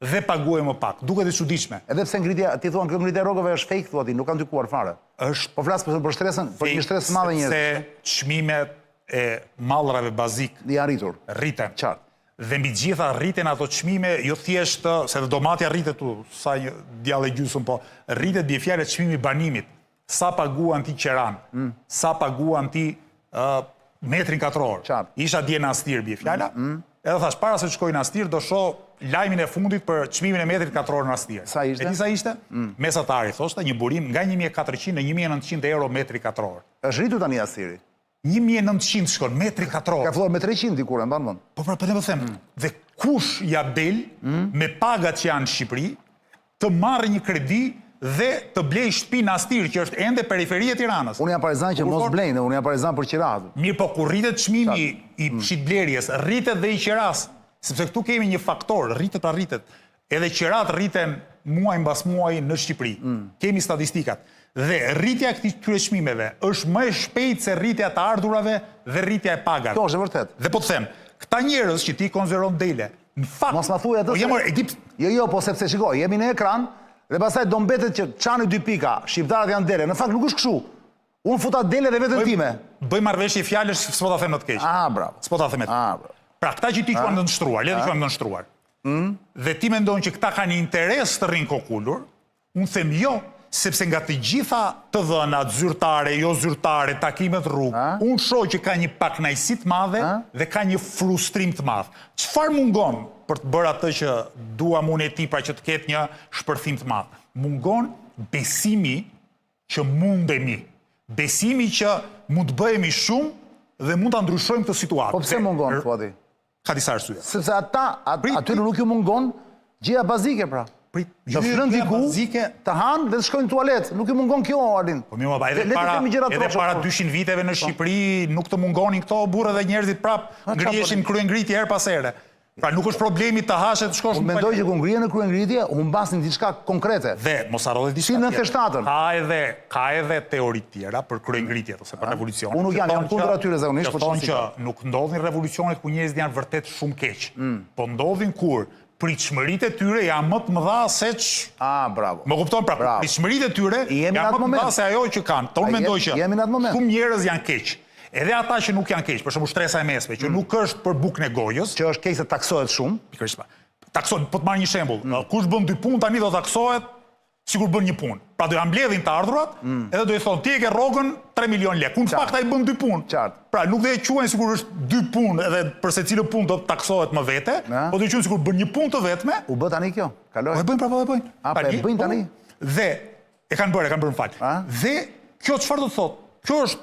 dhe paguhemi më pak. Duket e çuditshme. Edhe pse ngritja, ti thua kjo ngritja e rrogave është fake thua ti, nuk ka ndikuar fare. Është Po flas për për shtresën, për një shtresë të madhe njerëz. Se çmimet e mallrave bazik Janë rritur. rriten. Qartë. Dhe mbi gjitha rriten ato çmime, jo thjesht se dhe domatja rritet tu, sa një djallë e gjysmë, po rritet bie fjala çmimi i banimit. Sa paguan ti qeran? Mm. Sa paguan ti ë metrin katror? Qartë. Isha dje në Astir bie fjala. Mm, Edhe thash para se të shkoj në Astir do shoh lajmin e fundit për çmimin e metrit katror në Astir. Sa ishte? Mm. E di sa ishte? Mesatari thoshte një burim nga 1400 në 1900 euro metri katror. Është rritur tani Astiri. 1900 shkon metri katror. Ka filluar me 300 dikur, e mban mend. Po pra, po të them, Mm. dhe kush ja del me pagat që janë në Shqipëri, të marrë një kredi dhe të blej shtëpi në Astir, që është ende periferi e Tiranës. Unë jam partizan që Po, mos por- blejnë, unë jam partizan për qiratë. Mirë, po kur rritet çmimi i Mm. shitblerjes, rritet dhe i qeras, sepse këtu kemi një faktor, rritet pa rritet. Edhe qerat rriten muaj mbas muaji në Shqipëri. Mm. Kemi statistikat. Dhe rritja e këtij këtyre çmimeve është më e shpejtë se rritja e të ardhurave dhe rritja e pagave. Kjo është e vërtetë. Dhe po të them, këta njerëz që ti konsideron dele, në fakt Mos ma thuaj atë Po se- jam e di Jo, jo, po sepse shiko, jemi në ekran dhe pastaj do mbetet që çani dy pika, shqiptarët janë dele. Në fakt nuk është kështu. Unë futa dele dhe veten time. Bëj marrëveshje fjalësh, s'po ta them në të keq. Ah, bravo. S'po ta them e të. Ah, bravo. Pra këta që ti quan të nënshtruar, le të quajmë të nënshtruar. Mm. Dhe ti mendon që këta kanë interes të rrinë kokulur, unë them jo, sepse nga të gjitha të dhënat zyrtare, jo zyrtare, takimet rrugë, unë shoh që ka një pakënaqësi të madhe dhe ka një frustrim të madh. Çfarë mungon për të bërë atë që duam unë e ti, pra që të ketë një shpërthim të madh? Mungon besimi që mundemi. Besimi që mund të bëhemi shumë dhe mund ta ndryshojmë këtë situatë. Po pse Dhe- mungon, thua ti? Ka disa arsye. Sepse ata, at, Prit, atyre prit. nuk ju mungon gjëja bazike pra. Prit, Të jo, flën gjëja diku, bazike- të hanë dhe të shkojnë në tualet. Nuk ju mungon kjo, Arlind. Po mirë, pa, edhe Le- le të para themi gjëra edhe troçe, para po. 200 viteve në Shqipëri nuk të mungonin këto burra dhe njerëzit prap çfarë ngriheshin kryengritje herë pas here. Pra nuk është problemi të hash e të shkosh Unë në mendoj që kur ngrihen në kryengritje, humbasin diçka konkrete. Dhe mos harro edhe diçka. Si në tjetër. 97-ën. Ka edhe ka edhe teori tjera për kryengritjet ose për revolucionet. Unë nuk që jam, jam thonë kundër që- atyre zakonisht, Që po thonë ç'si që nuk ndodhin revolucionet ku njerëzit janë vërtet shumë keq. Mm. Po ndodhin kur pritshmëritë e tyre janë më të mëdha se ç Ah, bravo. Më kupton pra, Bravo. pritshmëritë e tyre Jemi në janë atë më të mëdha moment. se ajo që kanë. Tonë A, mendoj jem- që jemi në atë moment. shumë njerëz janë keq. Edhe ata që nuk janë keq, për shembull shtresa e mesme, që nuk është për bukën e gojës, Që është keq se taksohet shumë. pikërisht pa. Takson, po të marr një shembull, kush bën dy punë tani do taksohet sikur bën një punë. Pra do ja mbledhin të ardhurat, edhe do i thonë ti e ke rrogën 3 milion lekë. Ku në fakt ai bën dy punë. Qartë. Pra nuk do e quajnë sikur është dy punë edhe për secilën punë do të taksohet më vete, Na. po do e quajnë sikur bën një punë të vetme, U bë tani kjo? Kaloi. Po e bëjnë pra, po e bëjnë. A, po e bëjnë tani? po, Dhe e kanë bërë, e kanë bërë më fal. A? Dhe kjo çfarë do të thotë? Kjo është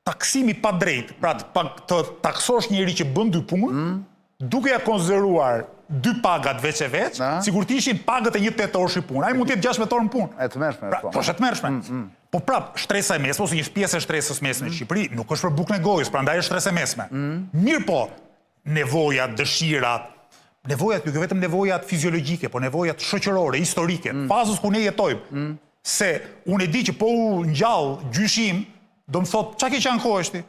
taksimi pa drejt, pra të, pa, të taksosh njeri që bën dy punë, Mm. duke ja konsideruar dy pagat veç e veç, A? sikur të ishin pagat e një tetorëshi punë. Ai mund të jetë 16 orë në punë. E tmerrshme, Pra, po. po është e tmerrshme. Po prap, shtresa e mesme ose një pjesë e shtresës mesme në Shqipëri nuk është për bukën e gojës, prandaj është shtresë e mesme. Mirë po, nevojat, dëshirat, nevojat nuk jo vetëm nevojat fiziologjike, po nevojat shoqërore, historike, fazës ku ne jetojmë. Se unë e di që po u ngjall gjyshi im, do më thotë, çka ke qenë kohësh ti?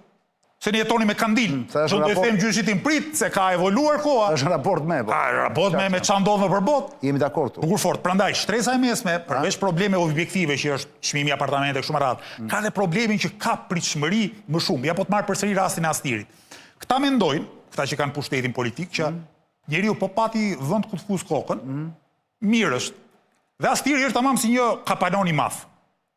Se ne jetonim me kandil. Mm, se është raport... Do them gjyshit tim prit se ka evoluar koha. Është në raport me po. Ka raport me me çfarë ndodh nëpër botë. Jemi dakord këtu. Bukur fort. Prandaj shtresa e mesme, përveç problemeve objektive që është çmimi i apartamenteve kështu me radhë, mm. ka dhe problemin që ka pritshmëri më shumë. Ja po të marr përsëri rastin e Astirit. Këta mendojnë, këta që kanë pushtetin politik që mm. njeriu po pati vend ku të fus kokën, mm. mirë është. Dhe Astiri është tamam si një kapanon i madh.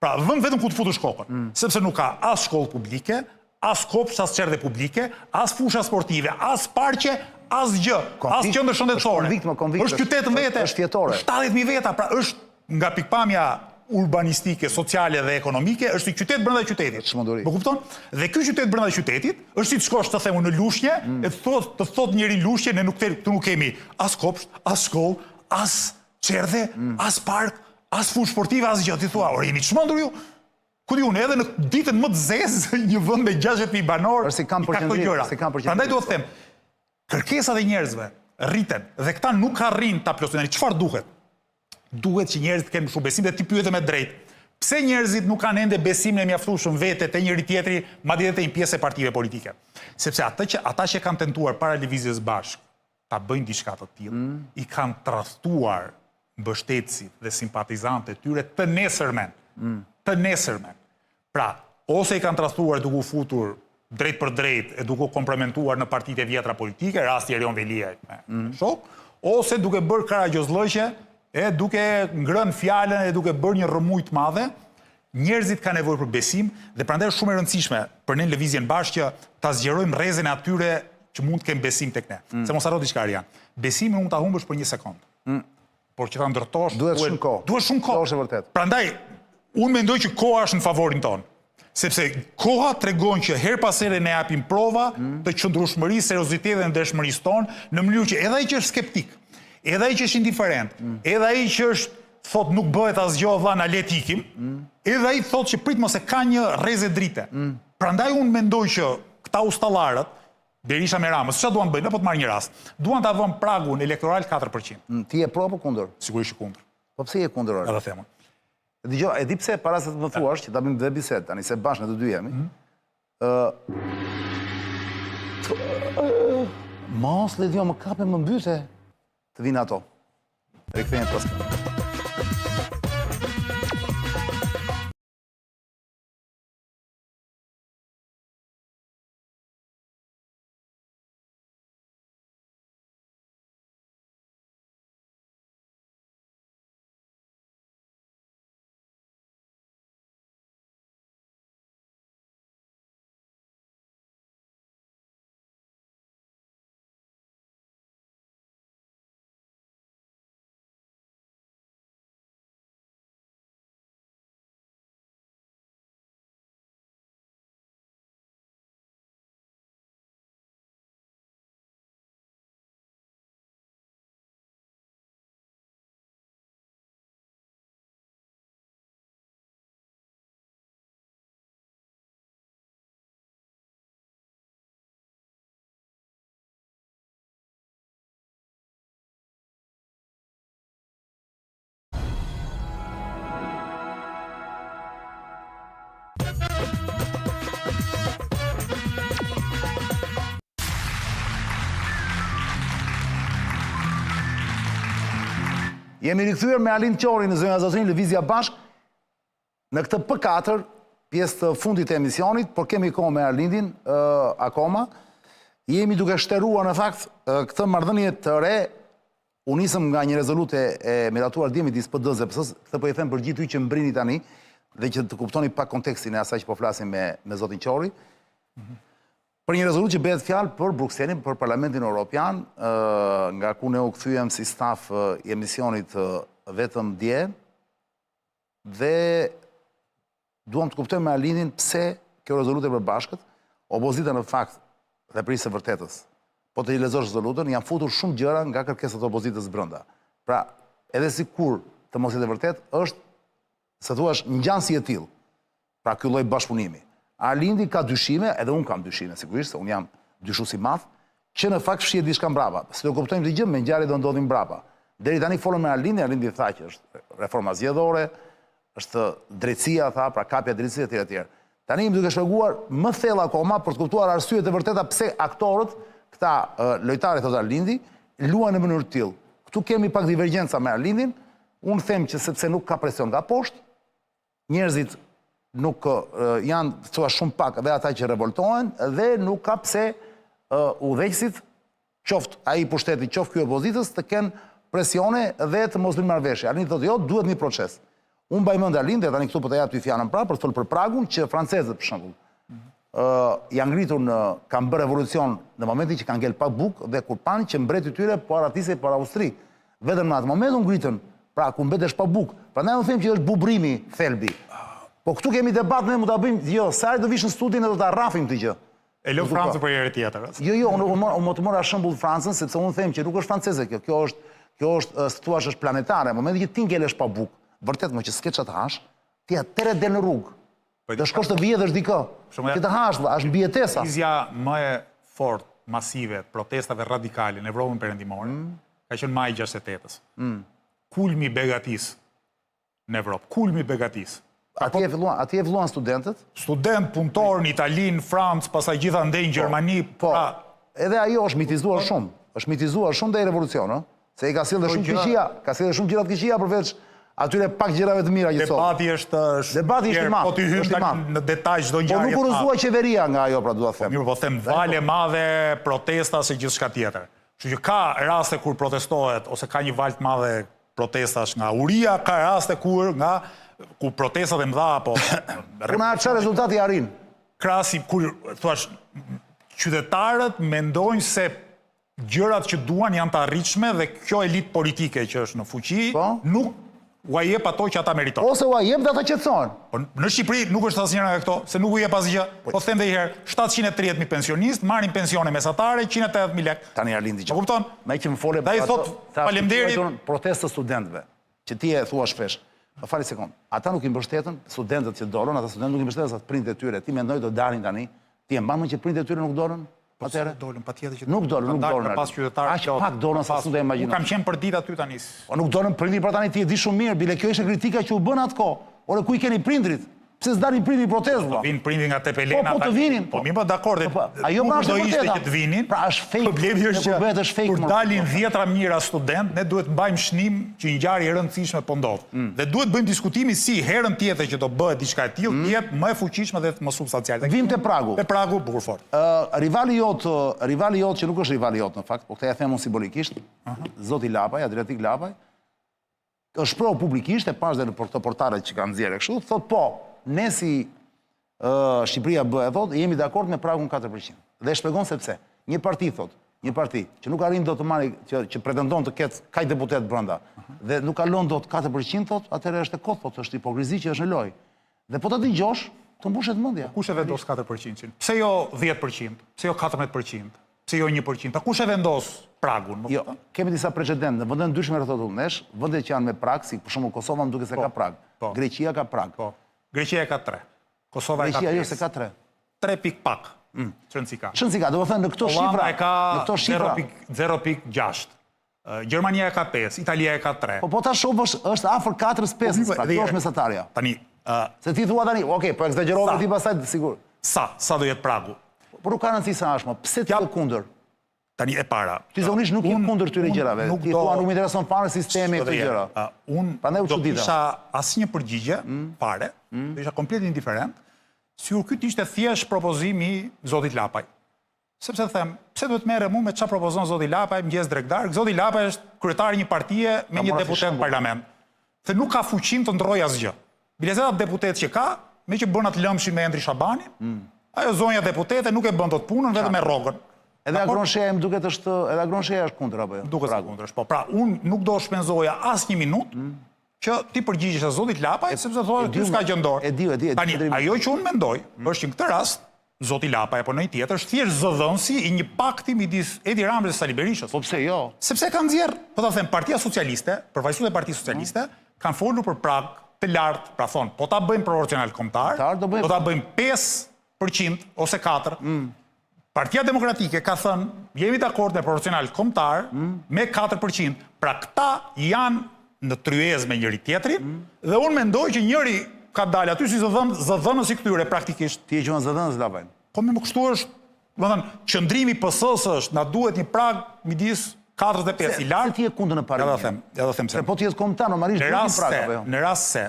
Pra, vend vetëm ku të futësh kokën, mm. sepse nuk ka as shkollë publike, as kopsht, as çerdhe publike, as fusha sportive, as parqe, asgjë, as qendër shëndetësore. Është konvikt, konvikt. Është qytet në vete. Është fjetore. 70000 veta, pra është nga pikëpamja urbanistike, sociale dhe ekonomike, është një qytet brenda qytetit. Çmenduri. Më kupton? Dhe ky qytet brenda qytetit është si të shkosh të them unë në Lushnje, mm. e të thotë të thotë njeri në Lushnje, ne nuk këtu nuk kemi as kopsht, as shkollë, as çerdhe, mm. as park, as fushë sportive, asgjë. Ti thua, ore jeni çmendur ju? Ku di unë, edhe në ditën më të zezë, një vend me 60.000 banorë, si kam i ka këto gjëra. Si kam Prandaj dua të them, kërkesat e njerëzve rriten dhe këta nuk arrijnë ta plotësojnë. Çfarë duhet? Duhet që njerëzit të kenë më shumë besim dhe ti pyete me drejt. Pse njerëzit nuk kanë ende besimin e mjaftueshëm vete te njëri tjetri, madje edhe te një pjesë e partive politike? Sepse atë që ata që kanë tentuar para lëvizjes bashkë, ta bëjnë diçka të tillë, mm. i kanë tradhtuar mbështetësit dhe simpatizantët e tyre të nesërmen. Mm. Të nesërmen. Pra, ose i kanë tradhtuar duke u futur drejtpërdrejt e duke u kompromentuar në partitë e vjetra politike, rasti Erion Veliaj me mm. shokë, ose duke bërë karagjozllëqe e duke ngrënë fjalën e duke bërë një rrëmujë të madhe, Njerëzit kanë nevojë për besim dhe prandaj është shumë e rëndësishme për ne në Lëvizjen Bashkë që ta zgjerojmë rrezin e atyre që mund të kenë besim tek ne. Mm. Se mos harro diçka Arjan. Besimin mund ta humbësh për një sekondë. Mm. Por që ta ndërtosh duhet shumë kohë. Duhet shumë kohë. Është e vërtetë. Prandaj unë mendoj që koha është në favorin tonë. Sepse koha tregon që herë pas here ne japim prova mm. të qëndrueshmërisë, seriozitetit dhe ndershmërisë tonë, në mënyrë që edhe ai që është skeptik, edhe ai që është indiferent, mm. edhe ai që është thotë nuk bëhet asgjë o vlla na le të ikim, mm. edhe ai thotë që prit mos e ka një rreze drite. Mm. Prandaj unë mendoj që këta ustallarët, Berisha me Ramës, çfarë duan të bëjnë? Po të marr një rast. Duan ta vënë pragun elektoral 4%. Mm, ti je pro apo kundër? Sigurisht që kundër. Po pse je kundër? Edhe them unë. Dëgjo, e di pse para se të më thuash që ta bëjmë dhe bisedë tani se bashkë ne të dy jemi. Mm. Ë Mos le më kape më mbyte. Të vinë ato. Rikthehemi pas. Jemi rikthyer me Arlind Qorin zonja zotërinj Lëvizja Bashkë Në këtë P4, pjesë të fundit të emisionit, por kemi kohë me Arlindin akoma, jemi duke shteruar në fakt këtë marrëdhënie të re, u nisëm nga një rezolutë e miratuar dje midis PD-së dhe PS-së, këtë po i them për gjithë ju që mbrini tani dhe që të kuptoni pak kontekstin e asaj që po flasim me me zotin Qori. Për një rezolutë që bëhet fjalë për Brukselin, për Parlamentin Europian, nga ku ne u kthyem si staf i emisionit vetëm dje, Dhe duam të kuptojmë me Arlindin pse kjo rezolutë e përbashkët, opozita në fakt dhe për hir të së vërtetës, po të lexosh rezolutën, janë futur shumë gjëra nga kërkesat e opozitës brenda. Pra, edhe sikur të mos jetë e vërtetë, është, si thua, ngjan si e tillë. Pra ky lloj bashkëpunimi. Arlindi ka dyshime, edhe unë kam dyshime sigurisht, se unë jam dyshues i madh, që në fakt fshihet diçka mbrapa. Si do kuptojmë këtë gjë me ngjarjet do ndodhin mbrapa. Deri tani folëm me Arlindin, Arlindi tha që është reforma zgjedhore, është drejtësia tha, pra kapja e drejtësisë etj etj. Tani jemi duke shpjeguar më thellë akoma për të kuptuar arsyet e vërteta pse aktorët, këta lojtarë thotë Arlindi, luajnë në mënyrë të tillë. Këtu kemi pak divergjenca me Arlindin, unë them që sepse nuk ka presion nga poshtë, njerëzit nuk janë thua shumë pak dhe ata që revoltohen dhe nuk ka pse udhëheqësit qoftë ai i pushtetit, qoftë ky i opozitës, të kenë presione dhe të mos bëjnë marrëveshje. Arlindi thotë jo, duhet një proces. Unë mbaj mend Arlind, dhe tani këtu po ta jap ty fjalën pra për të folur për pragun që francezët për shembull, ë janë ngritur në kanë bërë revolucion në momentin që kanë ngel pa bukë dhe kur panë që mbreti i tyre po arratisej për Austri. Vetëm në atë moment u ngritën, pra kur mbetesh pa bukë. Prandaj unë them që është bubrimi thelbi. Po këtu kemi debat, ne mund ta bëjmë, jo, sa herë do vish në studio ne do ta rrafim këtë gjë. E lë Francën për herë tjetër. Jo, jo, unë unë më të mora shembull Francën sepse unë them që nuk është franceze kjo. Kjo është kjo është, si thua, është planetare. Në momentin që ti ngelesh pa bukë, vërtet më që s'ke çfarë të hash, ti atëherë del në rrugë. Po, do shkosh të vjedhësh dikë. Që të hash, vëlla, është mbijetesa. Lëvizja më e fortë masive protestave radikale në Evropën Perëndimore mm. ka qenë maji 68-ës. Mm. Kulmi i begatisë në Evropë. Kulmi i begatisë. Atje filluan, atje filluan studentët? Student, punëtor në Itali, në Francë, pastaj gjithandej në po, Gjermani. Po. Pra, edhe ajo është mitizuar po. shumë. Është mitizuar shumë dhe revolucion, ë? Se i ka sjellë po shumë të këqija, ka sjellë shumë gjëra të këqija përveç atyre pak gjërave të mira që sot. Debati është debati është i madh. Po t'i hyjmë në detaj çdo ngjarje. Po nuk u rrëzua qeveria nga ajo, pra dua të them. Mirë, po them valë e madhe protesta se gjithçka tjetër. Kështu që ka raste kur protestohet ose ka një valë të madhe protestash nga uria, ka raste kur nga ku protestat e mëdha apo Puna çfarë rezultati arrin? Krasi kur thua qytetarët mendojnë se gjërat që duan janë të arritshme dhe kjo elitë politike që është në fuqi po? nuk ua jep ato që ata meritojnë. Ose ua jep dhe ata qetësohen. Po në Shqipëri nuk është asnjëra nga këto, se nuk u jep asgjë. Po, po them edhe një herë, 730.000 pensionistë marrin pensione mesatare 180.000 lekë. Tani Arlindi Po kupton? Meqë më fole për ato, faleminderit protestë të studentëve, që ti e thua shpesh. Më fal një sekond. Ata nuk i mbështetën studentët që dolën, ata studentët nuk i mbështetën as prindët e tyre. Ti mendon do dalin tani? Ti e mban mend që prindët e tyre nuk dolën? Po atëherë dolën, patjetër që nuk dolën, nuk dolën. Pas qytetarë. Aq pak dolën sa s'mund ta imagjinosh. Unë kam qenë për ditë aty tani. Po nuk dolën prindërit pra tani ti e di shumë mirë, bile kjo ishte kritika që u bën atë kohë. Ore ku i keni prindërit? Pse s'dalin prindërit në protestë vëlla? Po vijnë prindërit nga Tepelena. Po po të vinin. Po mirë po dakord. Po, po, ajo pra është do ishte që të vinin. Pra është fake. Problemi është që bëhet është fake. Kur dalin dhjetra mijëra studentë, ne duhet mbajmë shënim që një ngjarje e rëndësishme po ndodh. Mm. Dhe duhet bëjmë diskutimin si herën tjetër që do bëhet diçka e tillë, mm. të jetë më e fuqishme dhe më substanciale. Vim te pragu. Te pragu bukur fort. Ë rivali jot, rivali jot që nuk është rivali jot në fakt, po këtë ja them unë simbolikisht, zoti Lapaj, Adriatik Lapaj, është shprehur publikisht e pashë dhe në këto portalet që kanë nxjerrë kështu, thotë po, ne si ë Shqipëria bëhet thotë, jemi dakord me pragun 4%. Dhe shpjegon se pse. Një parti thotë, një parti që nuk arrin dot të marrë që që pretendon të ketë kaq deputet brenda dhe nuk kalon dot 4% thotë, atëherë është e kotë thotë, është hipokrizi që është në lojë. Dhe po ta dëgjosh, të mbushet mendja. Po kush e vendos 4%-shin? Pse jo 10%? Pse jo 14%? Pse jo 1%? Pa kush e vendos pragun? Më jo, kemi disa precedentë në vende të ndryshme rreth rrotull nesh, vende që janë me prag, si për shembull Kosova më duket se po, ka prag. Po. Greqia ka prag. Po. Greqia e ka 3. Kosova e ka 5. Greqia jo se ka 3. 3 pikë pak. Mm. Ç'rëndësi ka? Ç'rëndësi ka, domethënë në këto shifra, e ka në këto shifra 0.06. Gjermania e ka 5, Italia e ka 3. Po po ta shohësh është afër 4-s 5-s, po, pra kjo është mesatarja. Tani, se ti thua tani, ok, po ekzagjerove ti pastaj sigur. Sa, sa do jetë pragu? Po nuk ka rëndësi sa është, më, pse ti je kundër? Tani e para. Ti zakonisht nuk je kundër këtyre gjërave. Ti thua nuk më intereson fare sistemi këto gjëra. Unë Prandaj u çudita. Do kisha asnjë përgjigje mm. fare, mm. do isha komplet indiferent, sikur ky të ishte thjesht propozimi i zotit Lapaj. Sepse them, pse duhet merrem unë me çfarë propozon zoti Lapaj, mëngjes drekë darkë, zoti Lapaj është kryetari i një partie me një deputet në parlament. Se nuk ka fuqinë të ndërrojë asgjë. Biles ata deputetë që ka, meqë bën atë lëmshin me Endri Shabanin, mm. ajo zonja deputete nuk e bën dot punën vetëm me rrogën. Edhe Agron Shehaj më duket është, edhe Agron Shehaj është kundër apo jo? Duket se kundër është. Po, pra unë nuk do shpenzoja asnjë minutë mm. që t'i përgjigjesha zotit Lapaj, sepse thotë ky s'ka gjë në dorë. E di, e di, e di. Tani, ajo që unë mendoj, mm. është që në këtë rast, zoti Lapaj apo ndonjë tjetër, është thjesht zëdhënësi i një pakti midis Edi Ramës dhe Sali Berishës. Po pse jo? Sepse kanë nxjerrë, po ta them, Partia Socialiste, përfaqësuesit e Partisë Socialiste, mm. kanë folur për prag të lartë, pra thonë, po ta bëjmë proporcional kombëtar, do ta bëjmë 5% ose 4. Mm. Partia Demokratike ka thënë, jemi dakord me proporcional kombëtar mm. me 4%. Pra këta janë në tryezë me njëri tjetrin mm. dhe unë mendoj që njëri ka dalë aty si zëdhën, zëdhënës i këtyre praktikisht. Ti e quan zëdhënës Lapajn. Po më kështu është, domethënë, qëndrimi i PS-së është na duhet një prag midis 4 dhe 5 i lartë. Pse ti je kundër në parim? Ja ta them, ja ta them se. Po të jetë kombëtar normalisht duhet një prag apo jo? Në rast se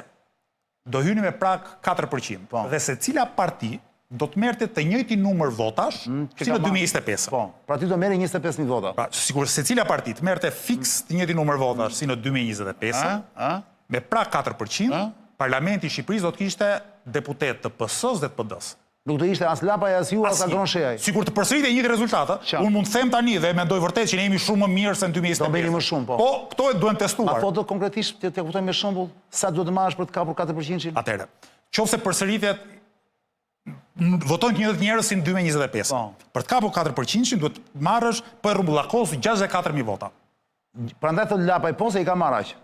do hyni me prag 4% po. dhe secila parti do të merrte të njëjtin numër votash mm, si në 2025. Po, pra ti do merrje 25000 vota. Pra, sikur secila parti të merrte fiks të njëjtin numër votash si në 2025, a, me prag 4%, parlamenti i Shqipërisë do të kishte deputetë të PS-së dhe të PD-së. Nuk do ishte as Lapaj, as ju, as Agron Shehaj. Sikur të përsëritej i njëjti rezultat, ë? Unë mund të them tani dhe mendoj vërtet që ne jemi shumë më mirë se në 2025. Do merrni më shumë, po. Po, këto e duhen testuar. Ma thotë konkretisht, të të kuptojmë me shembull, sa duhet të marrësh për të kapur 4%-shin? Atëherë, qoftë se përsëritet votojnë të njëjtët njerëz si në 2025. Po. Për të kapur 4%-shin duhet të marrësh po e rrumbullakos 64000 vota. Prandaj thotë Lapaj po se i ka marrë aq.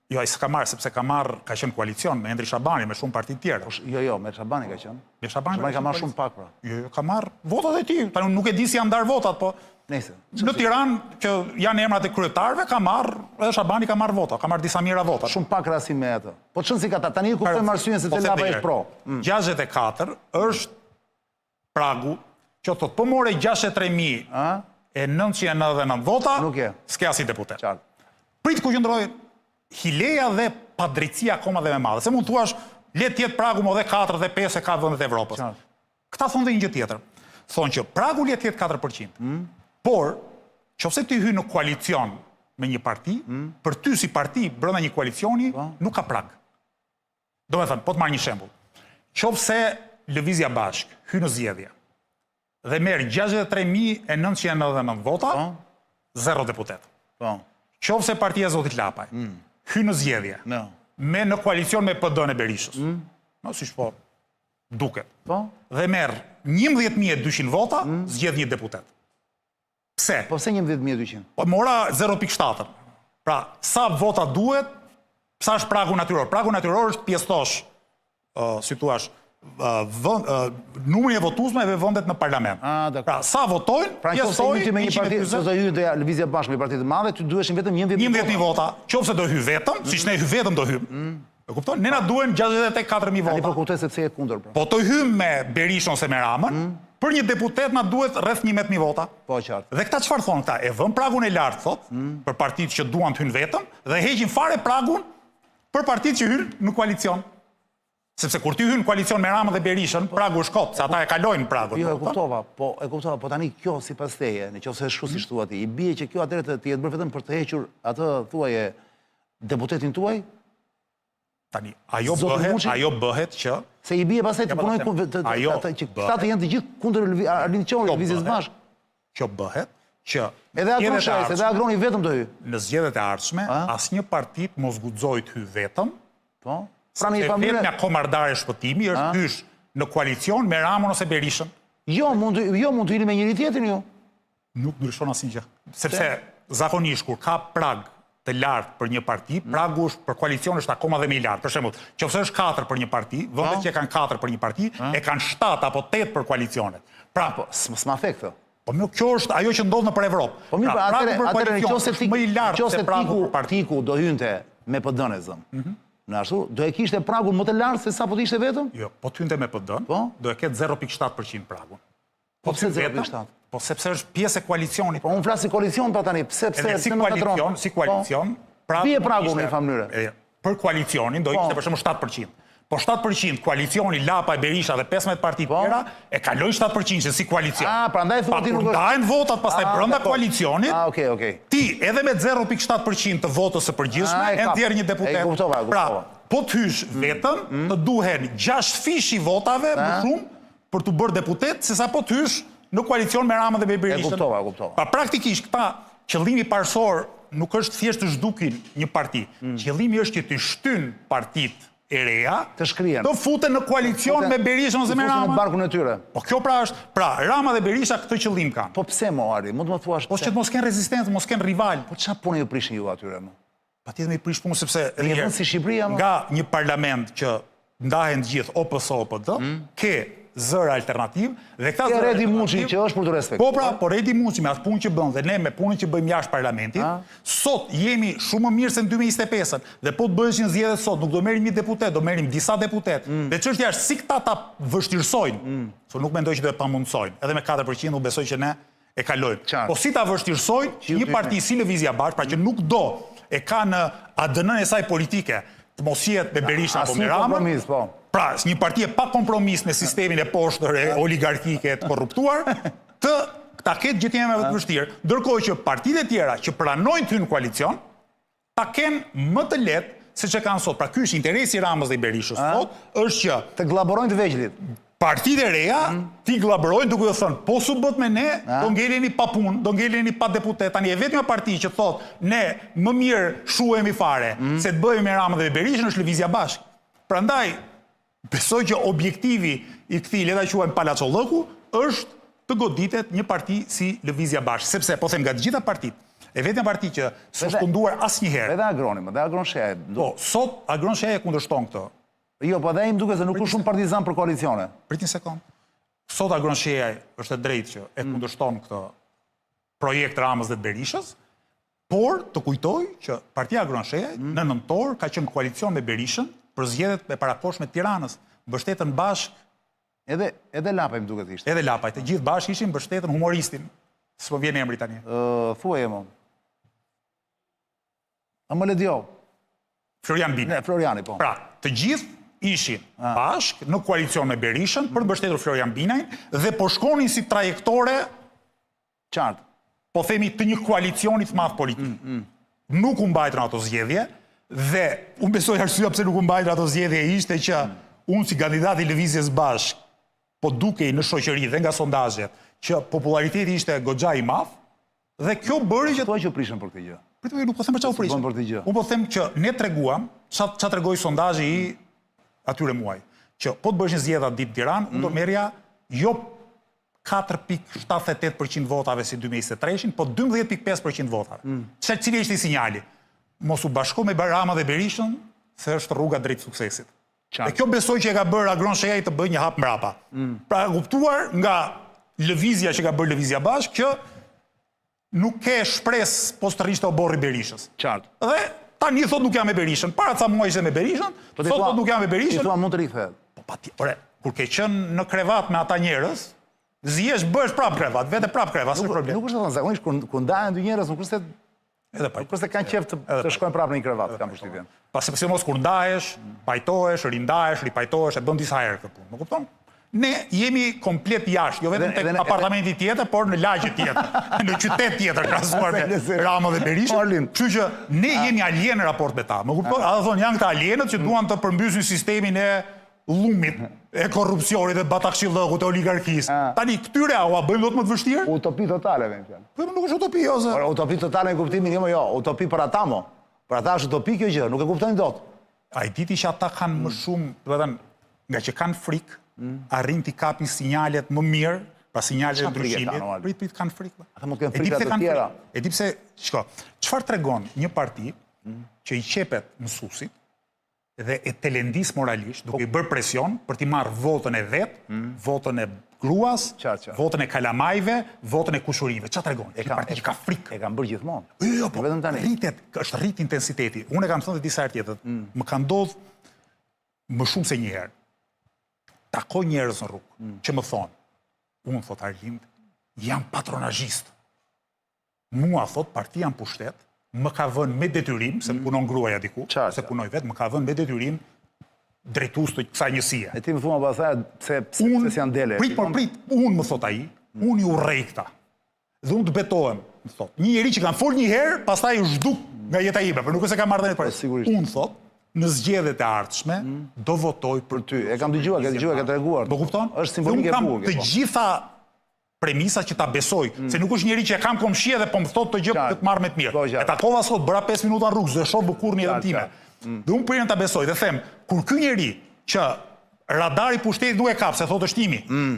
Jo, ai s'ka marrë sepse ka marrë, ka qenë koalicion me Endri Shabanin, me shumë parti të tjera. Po, jo, jo, me Shabanin ka qenë. Me Shabanin, Shabani ka marrë shumë pak pra. Jo, jo, ka marrë votat e tij. Tani unë nuk e di si janë ndarë votat, po Nëse. Në Tiranë që janë emrat e kryetarëve, ka marrë, edhe Shabani ka marrë vota, ka marrë disa mijëra vota. Shumë pak krahasim me atë. Po ç'rëndësi ka ta, tani e kuptojmë arsyen se po pse Lapaj është pro. 64 mm. është pragu, që thotë po more 63999 vota, nuk je. S'ke asnjë deputet. Qartë. Prit ku qëndroi hileja dhe padrejtësia akoma dhe më e madhe. Se mund thuash, le të jetë pragu më dhe 4 dhe 5 e ka vendet e Evropës. Qartë. Këta thonë dhe një gjë tjetër. Thonë që pragu le të jetë 4%. Mm. Por, qofse ti hyn në koalicion me një parti, mm. për ty si parti brenda një koalicioni po. nuk ka prag. Domethënë, po të marr një shembull. Qofse Lëvizja Bashkë hyn në zgjedhje dhe merr 63999 vota, po. zero deputet. Po. Qofse partia e zotit Lapaj mm. hyn në zgjedhje no. me në koalicion me PD-në e Berishës. Mm. No, siç po duket. Po. Dhe merr 11200 vota, mm. zgjedh një deputet. Pse? Po pse 11200? Po mora 0.7. Pra, sa vota duhet, sa është pragu natyror? Pragu natyror është pjesëtosh, uh, si thuash, uh, vend, uh, numrin e votuesve me vendet në parlament. Ah, dakor. pra, sa votojnë, pra, pjesëtoj, me një parti, se do hyjë dhe lëvizja bashkë me parti të madhe, ty duheshin vetëm 11000 vota. 11000 vota. Qofse do hyj vetëm, mm. siç ne hy vetëm do hyjmë. Mm. E kupton? Ne na duhen 64000 vota. Tani po kuptoj se pse je kundër pra. Po të hyjmë me Berishën ose me Ramën, mm. për një deputet na duhet rreth 11000 vota. Po qartë. Dhe këta çfarë thonë këta? E vënë pragun e lartë thotë, mm. për partitë që duan të hyjnë vetëm dhe heqin fare pragun për partitë që hyjnë në koalicion. Sepse kur ti hyn në koalicion me Ramën dhe Berishën, po. pragu është kot, se ata e kalojnë pragun. Jo, e kuptova, po e kuptova, po tani kjo sipas teje, në qoftë se është kështu siç mm. thua ti, i bie që kjo atëherë të, të jetë bërë vetëm për të hequr atë thuaje Deputetin tuaj? Tani, ajo bëhet, ajo bëhet që se i bie pastaj të punojnë ku të ajo të, që këta të jenë të gjithë kundër Arlind Qorit, Lëvizjes Bashkë. Kjo bëhet që edhe Agron Shehaj, edhe Agroni vetëm do hyjë. Në zgjedhjet e ardhshme, asnjë parti të mos guxojë të hyjë vetëm. Po. Pra në një familje vetmja komardare shpëtimi është të hysh në koalicion me Ramën ose Berishën. Jo, mund të jo mund të hyni me njëri tjetrin ju. Nuk ndryshon asnjë gjë. Sepse zakonisht kur ka prag të lartë për një parti, mm. pragu është për koalicion është akoma dhe më i lartë. Për shembull, qofse është 4 për një parti, vendet po. që kanë 4 për një parti, e kanë 7 apo 8 për koalicionet. Pra, po, s'ma the këtë. Po mirë, kjo është ajo që ndodh nëpër Evropë. Po mirë, pra, pra, pragu për koalicion është më i lartë se pragu për parti. Tiku do hynte me PD-në e zëmë. Mm -hmm. Në ashtu, do e kishte pragun më të lartë se sa po të ishte vetëm? Jo, po të hynte me PD-në, po? do e ketë 0.7% pragun. Po pse 0.7? Po sepse është pjesë e koalicionit. Po unë flas si koalicion pa tani, pse pse pse si koalicion, si po. koalicion, pra bie pragu në një farë mënyre. Për koalicionin do po. ishte për shembull 7%. Po 7% koalicioni Lapaj Berisha dhe 15 parti të po. tjera e kalojnë 7% si koalicion. Ah, prandaj thua ti nuk është. Ndahen votat pastaj ah, brenda koalicionit. Ah, okay, okay. Ti edhe me 0.7% të votës së përgjithshme ah, e nxjerr një deputet. E kuptova, e pra, kuptova. Pra, po të hysh mm. vetëm, mm. të duhen 6 fish i votave më shumë për t'u bërë deputet, se sa po të hysh në koalicion me Ramën dhe me Berishën. E kuptova, e kuptova. Pra praktikisht këta qëllimi parësor nuk është thjesht të zhdukin një parti. Mm. Qëllimi është që të shtyn partitë e reja të shkrihen. Të futen në koalicion me Berishën ose me Ramën. Në barkun e tyre. Po kjo pra është, pra Rama dhe Berisha këtë qëllim kanë. Po pse mo Ari, mund të më thuash po pse? Po që të mos kenë rezistencë, mos kenë rival. Po çfarë punë ju prishin ju atyre mo? Patjetër me i prish punë sepse në një vend si Shqipëria nga një parlament që ndahen të gjithë o PS o PD, mm. ke zëra alternativë dhe këta zëra Redi Muçi që është për t'u respektuar. Po pra, po Redi Muçi me atë punë që bën dhe ne me punën që bëjmë jashtë parlamentit, sot jemi shumë më mirë se në 2025-ën dhe po të bëheshin zgjedhjet sot, nuk do merrim një deputet, do merrim disa deputetë. Mm. Dhe çështja është si këta ta vështirësojnë. Mm. Se nuk mendoj që do e pamundësojnë. Edhe me 4% unë besoj që ne e kalojmë. Po si ta vështirësojnë që një parti si Lëvizja Bashkë, pra që nuk do e ka në ADN-në e saj politike, të mos jetë me Berishën apo me Ramën. Po. Pra, një parti e pa kompromis me sistemin e poshtër e oligarkike të korruptuar, të ta ketë gjithnjë më të vështirë, ndërkohë që partitë e tjera që pranojnë të hyjnë në koalicion, ta kenë më të lehtë se ç'e kanë sot. Pra ky është interesi i Ramës dhe i Berishës sot, është që të gllabërojnë të vegjlit. Partitë e reja mm. t'i gllabërojnë duke u thënë, po s'u bëtë me ne, do ngeleni pa punë, do ngeleni pa deputet. Tani e vetmja parti që thotë, ne më mirë shuhemi fare, mm. se të bëhemi me Ramën dhe me Berishën është Lëvizja Bashkë. Prandaj Besoj që objektivi i këtij, le ta quajmë palaçollëku, është të goditet një parti si Lëvizja Bashkë, sepse po them nga të gjitha partitë, e vetmja parti që s'është tunduar asnjëherë. Edhe Agroni, më dhe Agron Shehaj. Po, sot Agron Shehaj e kundërshton këtë. Jo, po edhe ai më duket se nuk është shumë partizan për koalicione. Prit një sekond. Sot Agron Shehaj është e drejtë që e mm. kundërshton këtë projekt Ramës dhe të Berishës, Por, të kujtoj që partia e Agron Shehajt mm. në nëntor ka qenë koalicion me Berishën për zgjedhjet e parakohshme të Tiranës. Mbështetën bashkë Edhe edhe Lapaj më duket ishte. Edhe Lapaj, të gjithë bashkë ishin mbështetën humoristin. S'po vjen emri tani. Ë, thuaje mo. A më le dio. Florian Binaj. Ne, Floriani, po. Pra, të gjithë ishin bashkë në koalicion me Berishën për të mbështetur Florian Binajn dhe po shkonin si trajektore Qartë. Po themi të një koalicioni të madh politik. Mm, mm. Nuk u mbajtën ato zgjedhje dhe unë besoj arsyeja pse nuk u mbajtën ato zgjedhje ishte që mm. unë si kandidat i Lëvizjes Bashkë po dukej në shoqëri dhe nga sondazhet që popullariteti ishte goxha i madh dhe kjo bëri që thua që u prishën për këtë gjë. Prit, nuk po them për çfarë u prishën. Për këtë gjë. Unë po them që ne treguam ça ça tregoi sondazhi i atyre muaj, që po të bëheshin zgjedhjet atë ditë në Tiranë, unë do mm. merrja jo 4.78 për qind votave si 2023-shin, po 12.5 për qind votave. Mm. Se cili ishte sinjali? Mos u bashko me Ramën dhe Berishën, se është rruga drejt suksesit. Dhe kjo besoj që e ka bërë Agron Shehaj të bëjë një hap mbrapa. Mm. Pra e kuptuar nga lëvizja që ka bërë Lëvizja Bashkë që nuk ke shpresë po s'të rrish te oborri i Berishës. Qartë. Dhe tani thotë nuk jam me Berishën. Para ca muaj ishte me Berishën, po sot thotë nuk jam me Berishën. Ti thua mund të rikthehet. Po patjetër. Ore, kur ke qenë në krevat me ata njerëz, zihesh bëhesh prapë krevat, vete prapë krevat, s'është problem. Nuk është thënë zakonisht kur kur ndahen dy njerëz, nuk është se edhe pa. Nuk është se kanë qejf të, të shkojnë prapë në një krevat, kam përshtypjen. Pasi sidomos kur ndahesh, pajtohesh, rindahesh, ripajtohesh, e bën disa herë këtë punë. Më kupton? Ne jemi komplet jashtë, jo vetëm tek apartamenti tjetër, por në lagje tjetër, në qytet tjetër krahasuar me Ramën dhe Berishën. Kështu që ne jemi alienë në raport me ta. Më kupton? Ata thonë janë këta alienët që duan të përmbysin sistemin e llumit, e korrupsionit, e batakçillëkut, e oligarkisë. Tani këtyre a ua bëjmë dot më të vështirë? Utopi totale me një fjalë. Po nuk është utopi ose. Por utopi totale në kuptimin jo, jo, utopi për ata mo. Për ata është utopi kjo gjë, nuk e kuptojnë dot. A e di ti që ata kanë më shumë, do të thënë, nga që kanë frikë, mm. arrijnë t'i kapin sinjalet më mirë, pra sinjalet e ndryshimit. Prit, prit, kanë frikë. Ata mund të kenë frikë të tjera. E di pse, shiko, çfarë tregon një parti mm. që i qepet mësuesit dhe e telendis moralisht, duke i bërë presion për t'i marrë votën e vet, mm. votën e gruas, votën e kalamajve, votën e kushurive. Ça tregon? E ka parti që ka frikë. E kanë bërë gjithmonë. Jo, jo, po vetëm tani. Rritet, është rrit intensiteti. Unë e kam thënë disa herë tjetër. Mm. Më ka ndodh më shumë se një herë. Takoj njerëz në rrugë mm. që më thonë, unë thotë Arlind, jam patronazhist. Mua thotë partia në pushtet më ka vënë me detyrim, se më mm. punon gruaja diku, se punoj vetë, më ka vënë me detyrim drejtues të kësaj njësie. E ti më thua pastaj pse pse pse s'janë dele. Prit, por prit, unë më thot ai, mm. unë i urrej këta. Dhe unë të betohem, më thot. Një njeri që kam fol një herë, pastaj u zhduk nga jeta ime, por nuk është se kam marrëdhënie po, sigurisht. Unë thot, në zgjedhjet e ardhshme mm. do votoj për ty. E kam dëgjuar, ke dëgjuar, ke treguar. Më kupton? Është simbolike e bukur. Të po. gjitha premisa që ta besoj, mm. se nuk është njeri që e kam komshi edhe po më thotë këtë gjë për të marrë me të mirë. Po, e takova sot, bëra 5 minuta në rrugë, s'do e shoh më kurrë në jetën time. Mm. Dhe unë prirem ta besoj dhe them, kur ky njeri që radari i pushtetit nuk e kap, se thotë është imi, mm.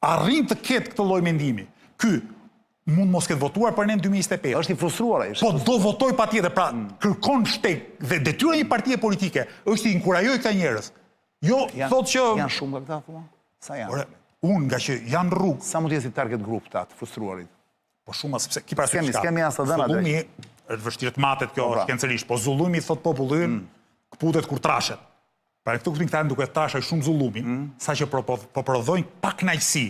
arrin të ketë këtë lloj mendimi. Ky mund mos ketë votuar për ne në 2025. Është i frustruar ai. Po do votoj patjetër, pra mm. kërkon shteg dhe detyra e një partie politike është të inkurajojë këta njerëz. Jo, thotë që janë shumë nga këta thua. Sa janë? Ore, unë nga që janë në rrugë. Sa mund të jetë si target group ta të frustruarit? Po shumë, sepse ki parasysh S'kemi, s'kemi as të dhëna. Zullumi është vështirë të matet kjo po, pra. shkencërisht, po zullumi thot populli ynë, mm. këputet kur trashet. Pra në këtë kuptim këta janë duke trashë aq shumë zullumin, mm. sa që po, po, po prodhojnë pakënaqësi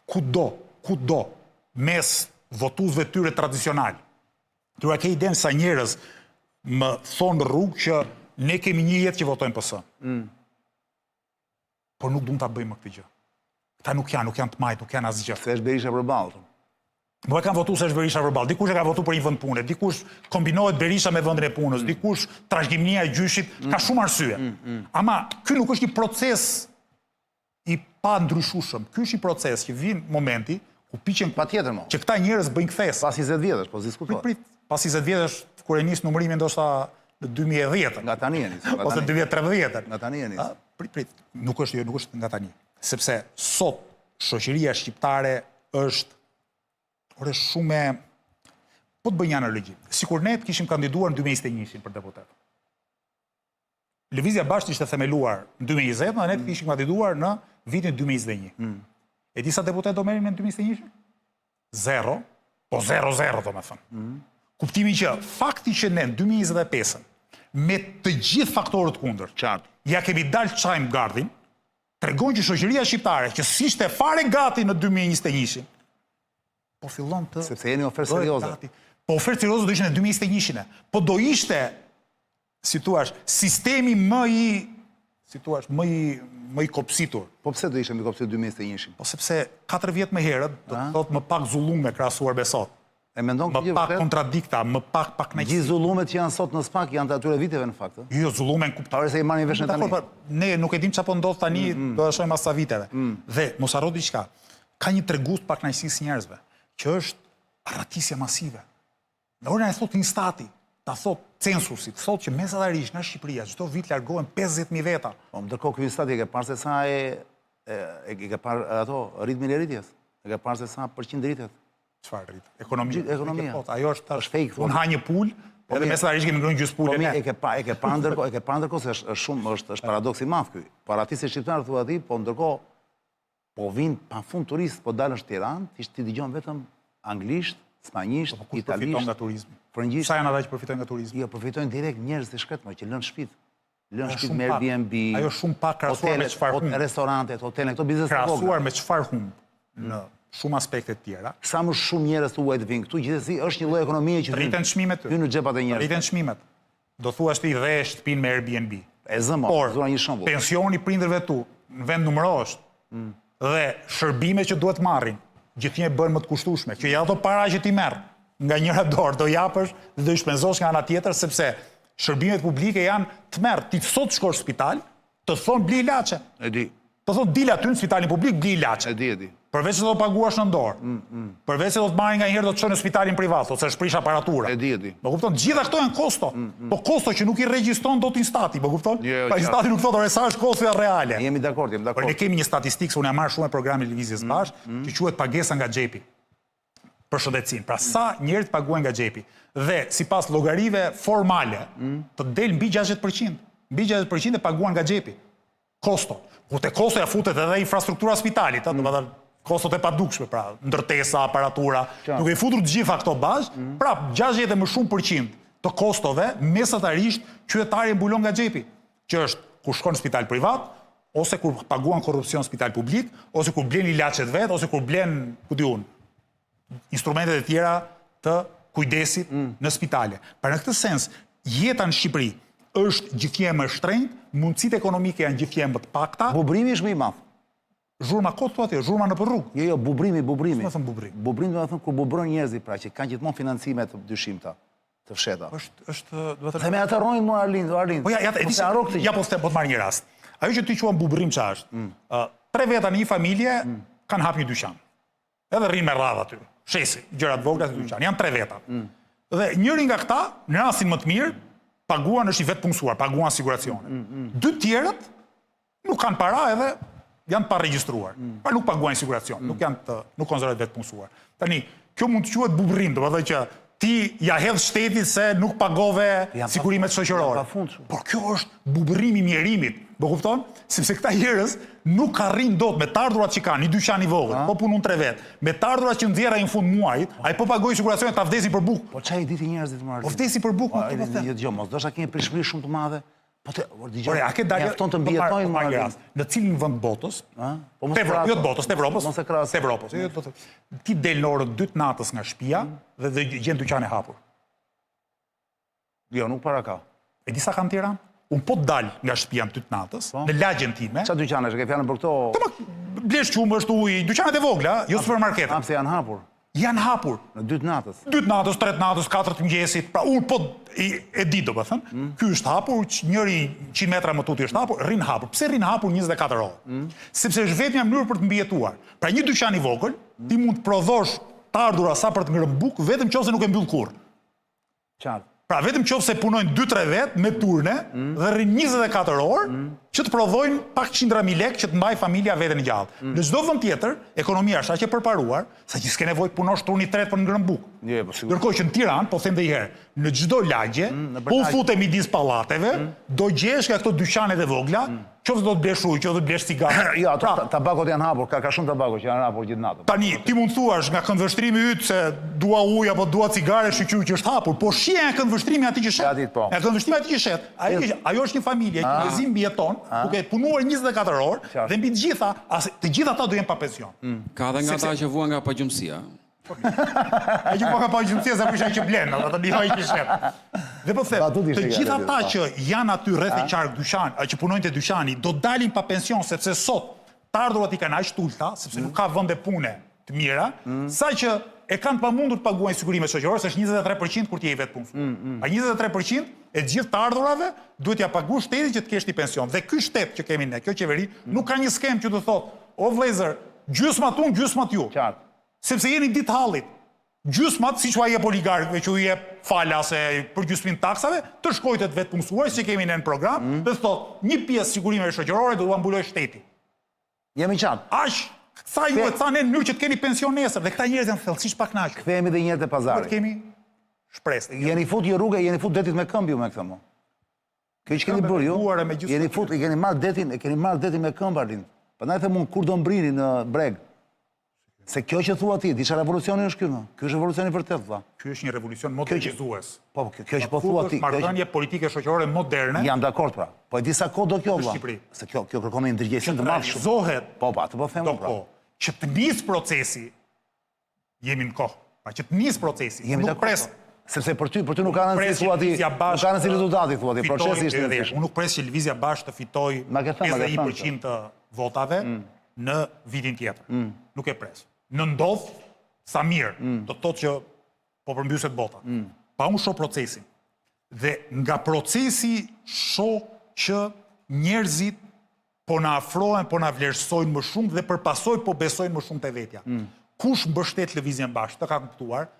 kudo, kudo mes votuesve të tyre tradicional. Ti a ke idenë sa njerëz më thonë në rrugë që ne kemi një jetë që votojmë PS. Mm. Por nuk duam ta bëjmë më këtë gjë. Këta nuk janë, nuk janë të majtë, nuk janë asgjë. Se është Berisha përballë. Po e kanë votu se është Berisha përballë. Dikush e ka votu për një vend pune, dikush kombinohet Berisha me vendin e punës, mm. dikush trashëgimnia e gjyshit, mm. ka shumë arsye. Mm, mm. Ama ky nuk është një proces i pandryshueshëm. Ky është një proces që vjen momenti ku piqen patjetër mo. Që këta njerëz bëjnë kthesë. Pas 20 vjetësh, po s'diskutohet. Prit, prit. Pas 20 vjetësh kur e nis numërimin ndoshta në 2010. Nga tani e nis. Ose 2013. Nga tani e nis. Prit, prit. Nuk është, jo, nuk është nga tani. Sepse sot shoqëria shqiptare është ore shumë e po të bëj një analogji. Sikur ne të kishim kandiduar në 2021 për deputet. Lëvizja Bashkë ishte themeluar në 2020 dhe ne të mm. kishim kandiduar në vitin 2021. Mm. E di sa deputet do merrnim në 2021? Zero, po zero, zero, domethënë. Mm. Kuptimi që fakti që ne në 2025 me të gjithë faktorët kundër, Qartë. ja kemi dalë çajmë gardhin, tregon që shoqëria shqiptare që s'ishte fare gati në 2021-shin, po fillon të sepse jeni ofertë serioze. Po ofertë serioze do ishte në 2021-shin. Po do ishte si thua, sistemi më i si thua, më i më i kopsitur. Po pse do ishte më i kopsitur 2021-shin? Po sepse 4 vjet më herët do të thotë më pak zullume krahasuar me sot. E mendon këtë gjë vërtet? Më pak kontradikta, më pak pakënaqësi. Gjithë zullumet që janë sot në SPAK janë të atyre viteve në fakt, ë? Jo, zullume në kuptim. Pavarësisht se i marrin vesh ne tani. Po, ne nuk e dimë çfarë po ndodh tani, mm, mm. do ta shohim pas ca viteve. Mm. Dhe mos harro diçka. Ka një tregues të pakënaqësisë së njerëzve, që është arratisja masive. Në orën e thotë Instati, ta thotë censusi, të thotë që mesatarisht nga Shqipëria çdo vit largohen 50.000 veta. Po ndërkohë ky Instati e ke parë se sa e e, e ke parë ato ritmin e rritjes? E ke parë se sa përqind rritet? Çfarë rrit? Ekonomia. Ekonomia. Po, ajo është tash. Është fake. Unë ha një pulë, po edhe mesatarisht kemi ngrënë gjysmë pule po, ne. E ke pa, e ke pa ndërkohë, e ke pa ndërkohë se është, është shumë është është paradoks i madh ky. Po arratisen shqiptarët thua ti, po ndërkohë po vijnë pafund turistë, po dalësh në Tiranë, ti ti dëgjon vetëm anglisht, spanjisht, po, po, italisht. Përfiton nga turizmi. Frëngjisht. Sa janë ata që përfitojnë nga turizmi? Jo, përfitojnë direkt njerëz të shkretë, që lënë shtëpitë. Lënë shtëpitë me Airbnb. Ajo shumë pak krahasuar me çfarë humb. Restorantet, hotelet, këto biznese të vogla. Krahasuar me çfarë humb në shumë aspekte të tjera. Sa më shumë njerëz të huaj të vinë këtu, gjithsesi është një lloj ekonomie që rriten çmimet. Hyn në xhepat e njerëzve. Rriten çmimet. Do thuash ti dhe shtëpinë me Airbnb. E zëmë, zura një shembull. Pensioni i prindërve tu në vend numëro është. Mm. Dhe shërbimet që duhet marrin, gjithnjë bëhen më të kushtueshme, që ja ato para që ti merr nga njëra dorë do japësh dhe do i shpenzosh nga ana tjetër sepse Shërbimet publike janë tmerr. Ti sot shkosh në spital, të thonë bli ilaçe. E di. Të thonë dil aty në spitalin publik bli ilaçe. E di, e di. Përveç se do paguash në dorë. Mm, mm. Përveç se do të marrin nganjëherë do të çojnë në spitalin privat, ose është prish aparatura. E di, e di. Më kupton? Gjitha këto janë kosto. Mm, mm. Po kosto që nuk i regjistron dot Instati, më kupton? Jo, jo, pa Instati nuk thotë ore sa është kostoja reale. Jemi dakord, jemi dakord. Por ne kemi një statistikë se unë jam marrë shumë me programin e Lëvizjes mm, Bashkë, mm. që quhet pagesa nga xhepi. për shëndetësinë. Pra sa njerëz paguajnë nga xhepi. Dhe sipas llogarive formale, mm. të del mbi 60%. Mbi 60% e paguan nga xhepi. Kosto. Ku te kostoja futet edhe infrastruktura e spitalit, mm. domethënë kostot e padukshme, pra ndërtesa, aparatura, duke i futur të gjitha këto bashkë, mm. pra 60 e më shumë përqind të kostove mesatarisht qytetari e mbulon nga xhepi, që është kur shkon në spital privat, ose kur paguan korrupsion spital publik, ose kur blen ilaçet vetë, ose kur blen, ku di unë, instrumentet e tjera të kujdesit mm. në spitale. Pra në këtë sens, jeta në Shqipëri është gjithnjë më e shtrenjtë, mundësitë ekonomike janë gjithnjë më të pakta. Bubrimi është më i madh. Zhurma kot thua ti, zhurma nëpër rrugë. Jo, jo, bubrimi, bubrimi. Ç'do të thotë bubrim? Bubrim do të thotë kur bubrojnë njerëzit, pra që kanë gjithmonë financime të dyshimta. të fshehta. Është është do të Dhe me atë rrojnë më Arlind, Arlind. Po ja, ja, po se harro këtë. Ja po them, po të marr një rast. Ajo që ti quan bubrim ça është? Mm. Ë, tre veta në një familje mm. kanë hap një dyqan. Edhe rrinë me radhë aty. Shesin gjëra të vogla në dyqan. Janë tre veta. Mm. Dhe njëri nga këta, në rastin më të mirë, paguan është i vetëpunësuar, paguan siguracione. Mm, mm. Dy të tjerët nuk kanë para edhe janë të paregjistruar. Mm. Pra nuk paguajnë siguracion, mm. nuk janë të nuk konsiderohen vetëpunësuar. Tani, kjo mund të quhet bubrim, domethënë që ti ja hedh shtetit se nuk pagove sigurimet shoqërore. Por kjo është bubrim i mjerimit. Më kupton? Sepse këta njerëz nuk arrijnë dot me të ardhurat që kanë, një dyqan i vogël, po punon tre vetë, me të ardhurat që nxjerr ai në fund muajit, ai po pagoi siguracionet, ata vdesin për bukë. Po ça i di ti njerëzit më Po vdesin për bukë, më po them. Jo, jo, mos ndoshta kemi pritshmëri shumë të madhe. Po të, por dëgjoj. Ore, a ke dalë mjafton të po mbijetojnë më rast. Në cilin vend botës? Ë? Po mos e jo të botës, të Evropës. Mos e krahaso. Të Evropës. Jo, po ti del në orën 2 të natës nga shtëpia dhe dhe gjen dyqane hapur. Jo, nuk para ka. E di sa ka në Tiranë? Unë po të dal nga shtëpia në 2 të natës, po. në lagjen time. Ça dyqanesh, e ke fjalën për këto? Po blesh qumësht, ujë, dyqanet e vogla, jo supermarketet. A pse janë hapur? Janë hapur. Në 2 të natës. 2 të natës, 3 të natës, 4 të mëngjesit. Pra unë po e, e di domethënë, mm. ky është hapur, njëri 100 metra më tutje është hapur, rrin hapur. Pse rrin hapur 24 orë? Mm. Sepse është vetmja mënyrë për të mbijetuar. Pra një dyqan i vogël, mm. ti mund të prodhosh të ardhura sa për të ngrënë bukë, vetëm qoftë se nuk e mbyll kurrë. Qartë. Pra vetëm qoftë se punojnë 2-3 vetë me turne mm. dhe rrinë 24 orë mm. që të prodhojnë pak qindra mijë lekë që të mbajë familja veten gjallë. Mm. Në çdo vend tjetër, ekonomia është aq e përparuar sa që s'ke nevojë të punosh turni i tretë për të ngrënë bukë. Jo, po sigurisht. Ndërkohë që në Tiranë, po them edhe një herë, në çdo lagje, mm, po u fute midis pallateve, mm. do gjesh nga këto dyqanet e vogla, mm. Qoftë do të blesh ujë, qoftë do të blesh cigare. Jo, ato pra, tabakot janë hapur, ka ka shumë tabako që janë hapur gjithë natën. Tani, ti mund të thuash nga këndvështrimi yt se dua ujë apo dua cigare, shyqyr që është hapur, po shih nga këndvështrimi atij që shet. Gati, po. Nga këndvështrimi atij që shet. Ajo ajo është një familje që mezi mbijeton, duke punuar 24 orë dhe mbi të gjitha, as, të gjithë ata do jenë pa pension. Mm. Ka dhe nga ata që vuajnë nga pagjumësia. Ai që po ka pagjumësi sa kush ai që blen, ata të ndihmoj që shet. Dhe po them, të gjithë ata që janë aty rreth e qark dyqan, që punojnë te dyqani, do dalin pa pension sepse sot të ardhurat i kanë aq të ulta, sepse nuk ka vende pune të mira, mm. sa që e kanë të pamundur të paguajnë sigurimet shoqërore, se është 23% kur ti je i vetëpunësuar. Mm, mm. A 23% e gjithë të ardhurave duhet t'ia paguash shtetit që të kesh ti pension. Dhe ky shtet që kemi ne, kjo qeveri, nuk ka një skemë që të thotë, o vëllezër, gjysmat unë, gjysmat ju. Qartë. Sepse jeni ditë hallit. Gjysmat, siç ua jep oligarkëve që u jep falas e përgjysmim taksave, të shkojë te të vetëpunësuarit, siç e kemi ne në program, mm. dhe thotë, një pjesë sigurimeve shoqërore do t'ua mbulojë shteti. Jemi qartë. Aq, sa ju e ca ne në mënyrë që të keni pension nesër, dhe këta njerëz janë thellësisht pakënaqur. Kthehemi edhe një herë te pazari. Duhet kemi shpresë. Jeni fut një rrugë, jeni fut detit me këmbë ju me këtë mo. Kjo që keni bërë ju, jeni fut, i keni marrë detin, e keni marrë detin me këmbë Arlind. Prandaj them unë kur do mbrini në breg. Se kjo që thua ti, di çfarë revolucioni është ky më? Ky është revolucioni vërtet vëlla. Ky është një revolucion modernizues. Po, po, kjo, kjo që po thua ti, kjo marrëdhënie politike shoqërore moderne. Jam dakord pra. Po e di sa kohë do kjo vëlla. Se kjo kjo kërkon një ndërgjegjësim të madh shumë. Realizohet. Po, po, atë po them unë pra. Që të nisë procesi Jemi në kohë. Pra që të nisë procesi. Jemi nuk pres. Po. Sepse për ty, për ty nuk ka rëndësi thua ti, nuk ka rëndësi rezultati thua ti, procesi është i rëndësishëm. Unë nuk pres që Lëvizja Bashkë të fitojë 51% të votave mm. në vitin tjetër. Mm. Nuk e pres. Në ndodh sa mirë, mm. do të thotë që po përmbyset bota. Pa unë shoh procesin. Dhe nga procesi shoh që njerëzit po na afrohen, po na vlerësojnë më shumë dhe për pasojë po besojnë më shumë te vetja. Mm. Kush mbështet lëvizjen bashkë, të ka kuptuar,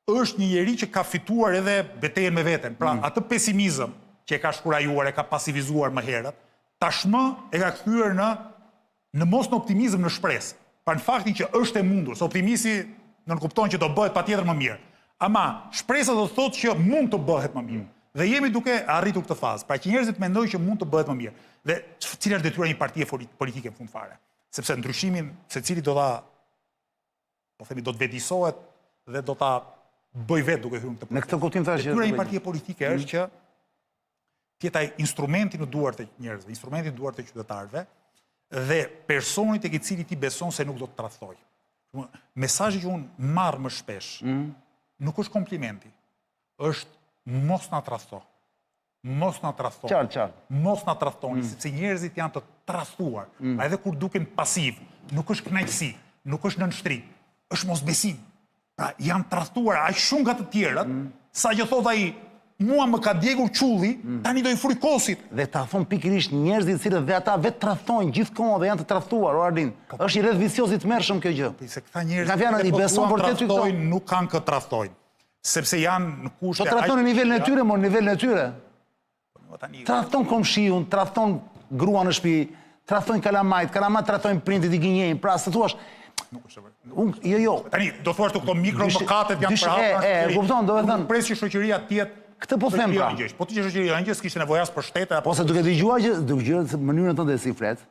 është një njeri që ka fituar edhe betejën me veten. Pra, mm. atë pesimizëm që e ka shkurajuar, e ka pasivizuar më herët, tashmë e ka kthyer në në mos në optimizëm në shpresë. Pra në faktin që është e mundur, se optimisti nënkupton që do bëhet patjetër më mirë. Ama shpresa do të thotë që mund të bëhet më mirë. Mm. Dhe jemi duke arritur këtë fazë. Pra që njerëzit mendojnë që mund të bëhet më mirë. Dhe cila është detyra e një partie politike në fund fare? Sepse ndryshimin secili do ta po themi do të vetëdijesohet dhe do ta bëjë vetë duke hyrë në këtë. Në këtë kuptim thashë. Detyra e një partie politike mm. është që të jetë ai instrumenti në duart e njerëzve, instrumenti në duart e qytetarëve dhe personi tek i cili ti beson se nuk do të tradhtojë. Mesazhi që unë marr më shpesh mm. nuk është komplimenti, është mos na tradhto. Mos na tradhto. Qartë, qartë. Mos na tradhtoni, mm. sepse njerëzit janë të tradhtuar. Mm. Edhe kur duken pasiv, nuk është kënaqësi, nuk është nënshtrim, është mosbesim. Pra janë tradhtuar aq shumë nga të tjerët, mm. sa që thotë ai, mua më ka djegur qulli, mm. tani do i fryj kosit. Dhe ta thonë pikërisht njerëzit të cilët dhe ata vetë tradhtojnë gjithkohë dhe janë të tradhtuar, o Arlind. Po. Është një rreth vicioz i tmerrshëm kjo gjë. Po, se këta njerëz Nga fjala i po beson vërtet ty këto. Nuk kanë kë tradhtojnë. Sepse janë në kushte Po tradhton në nivelin e tyre, mo në nivelin e tyre. Po, tani tradhton komshiun, tradhton gruan në shtëpi, tradhtojnë kalamajt, kalamajt tradhtojnë prindit i gënjejnë. Pra, s'të thuash, Nuk është e vërtetë. Unë, jo, jo. Tani, do thuash të këto mikro mëkatet janë përhapur. E, e, kupton, do të thënë. Pres që shoqëria të jetë. Këtë po them pra. Po të ishte shoqëri ëngjëjsh, s'kishte nevojë as për shtete apo. Po se duke dëgjuar që duke dëgjuar mënyrën tënde si flet.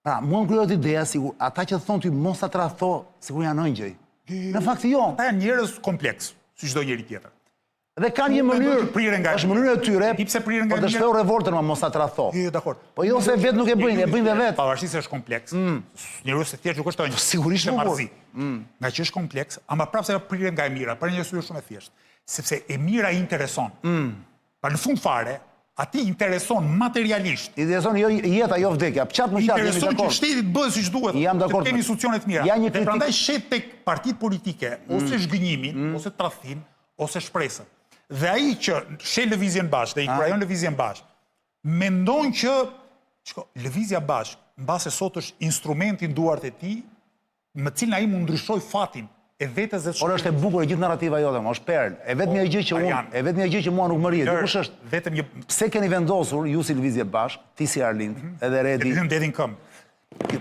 Pra, mua më krijohet ideja sikur ata që thonë ty mos ta tradhto, sikur janë ëngjëj. Në fakt jo. Ata janë njerëz kompleks, si çdo njeri tjetër. Dhe kanë një mënyrë, priren nga është mënyra e tyre. Ti pse priren nga Po të shpeu revoltën, ma mos ta tradhto. Jo, jo, dakor. Po jo se vetë nuk e bëjnë, e bëjnë dhe vetë. Pavarësisht se është kompleks. Mm. Njeriu se thjesht nuk është ëngjëll. Po, sigurisht nuk është. Mm. Ngaqë është kompleks, ama prapë se priren nga e mira, për një arsye shumë e thjeshtë, sepse e mira i intereson. Mm. Pa në fund fare, atij i intereson materialisht. I intereson jo jeta, jo vdekja. Qatë më qatë, jemi dakord. Intereson që shteti të bëhet siç duhet. Jam dakord. Të kemi institucione të mira. Ja një kritikë. Dhe prandaj sheh tek partitë politike, mm. ose zhgënjimin, mm. ose tradhtinë, ose shpresën. Dhe ai që sheh lëvizjen bashkë dhe i inkurajon lëvizjen bashkë, mendon që shiko, lëvizja bashkë, mbase sot është instrumenti në duart e tij, me të cilin ai mund ndryshojë fatin e vetes dhe të Por është e bukur e gjithë narrativa jote, mo, është perlë. E vetmja po, gjë që unë, e vetmja gjë që mua nuk më rri, di kush është? Vetëm një Pse keni vendosur ju si lëvizje bashkë, ti si Arlind, mm -hmm. edhe Redi? Hym detin këmbë.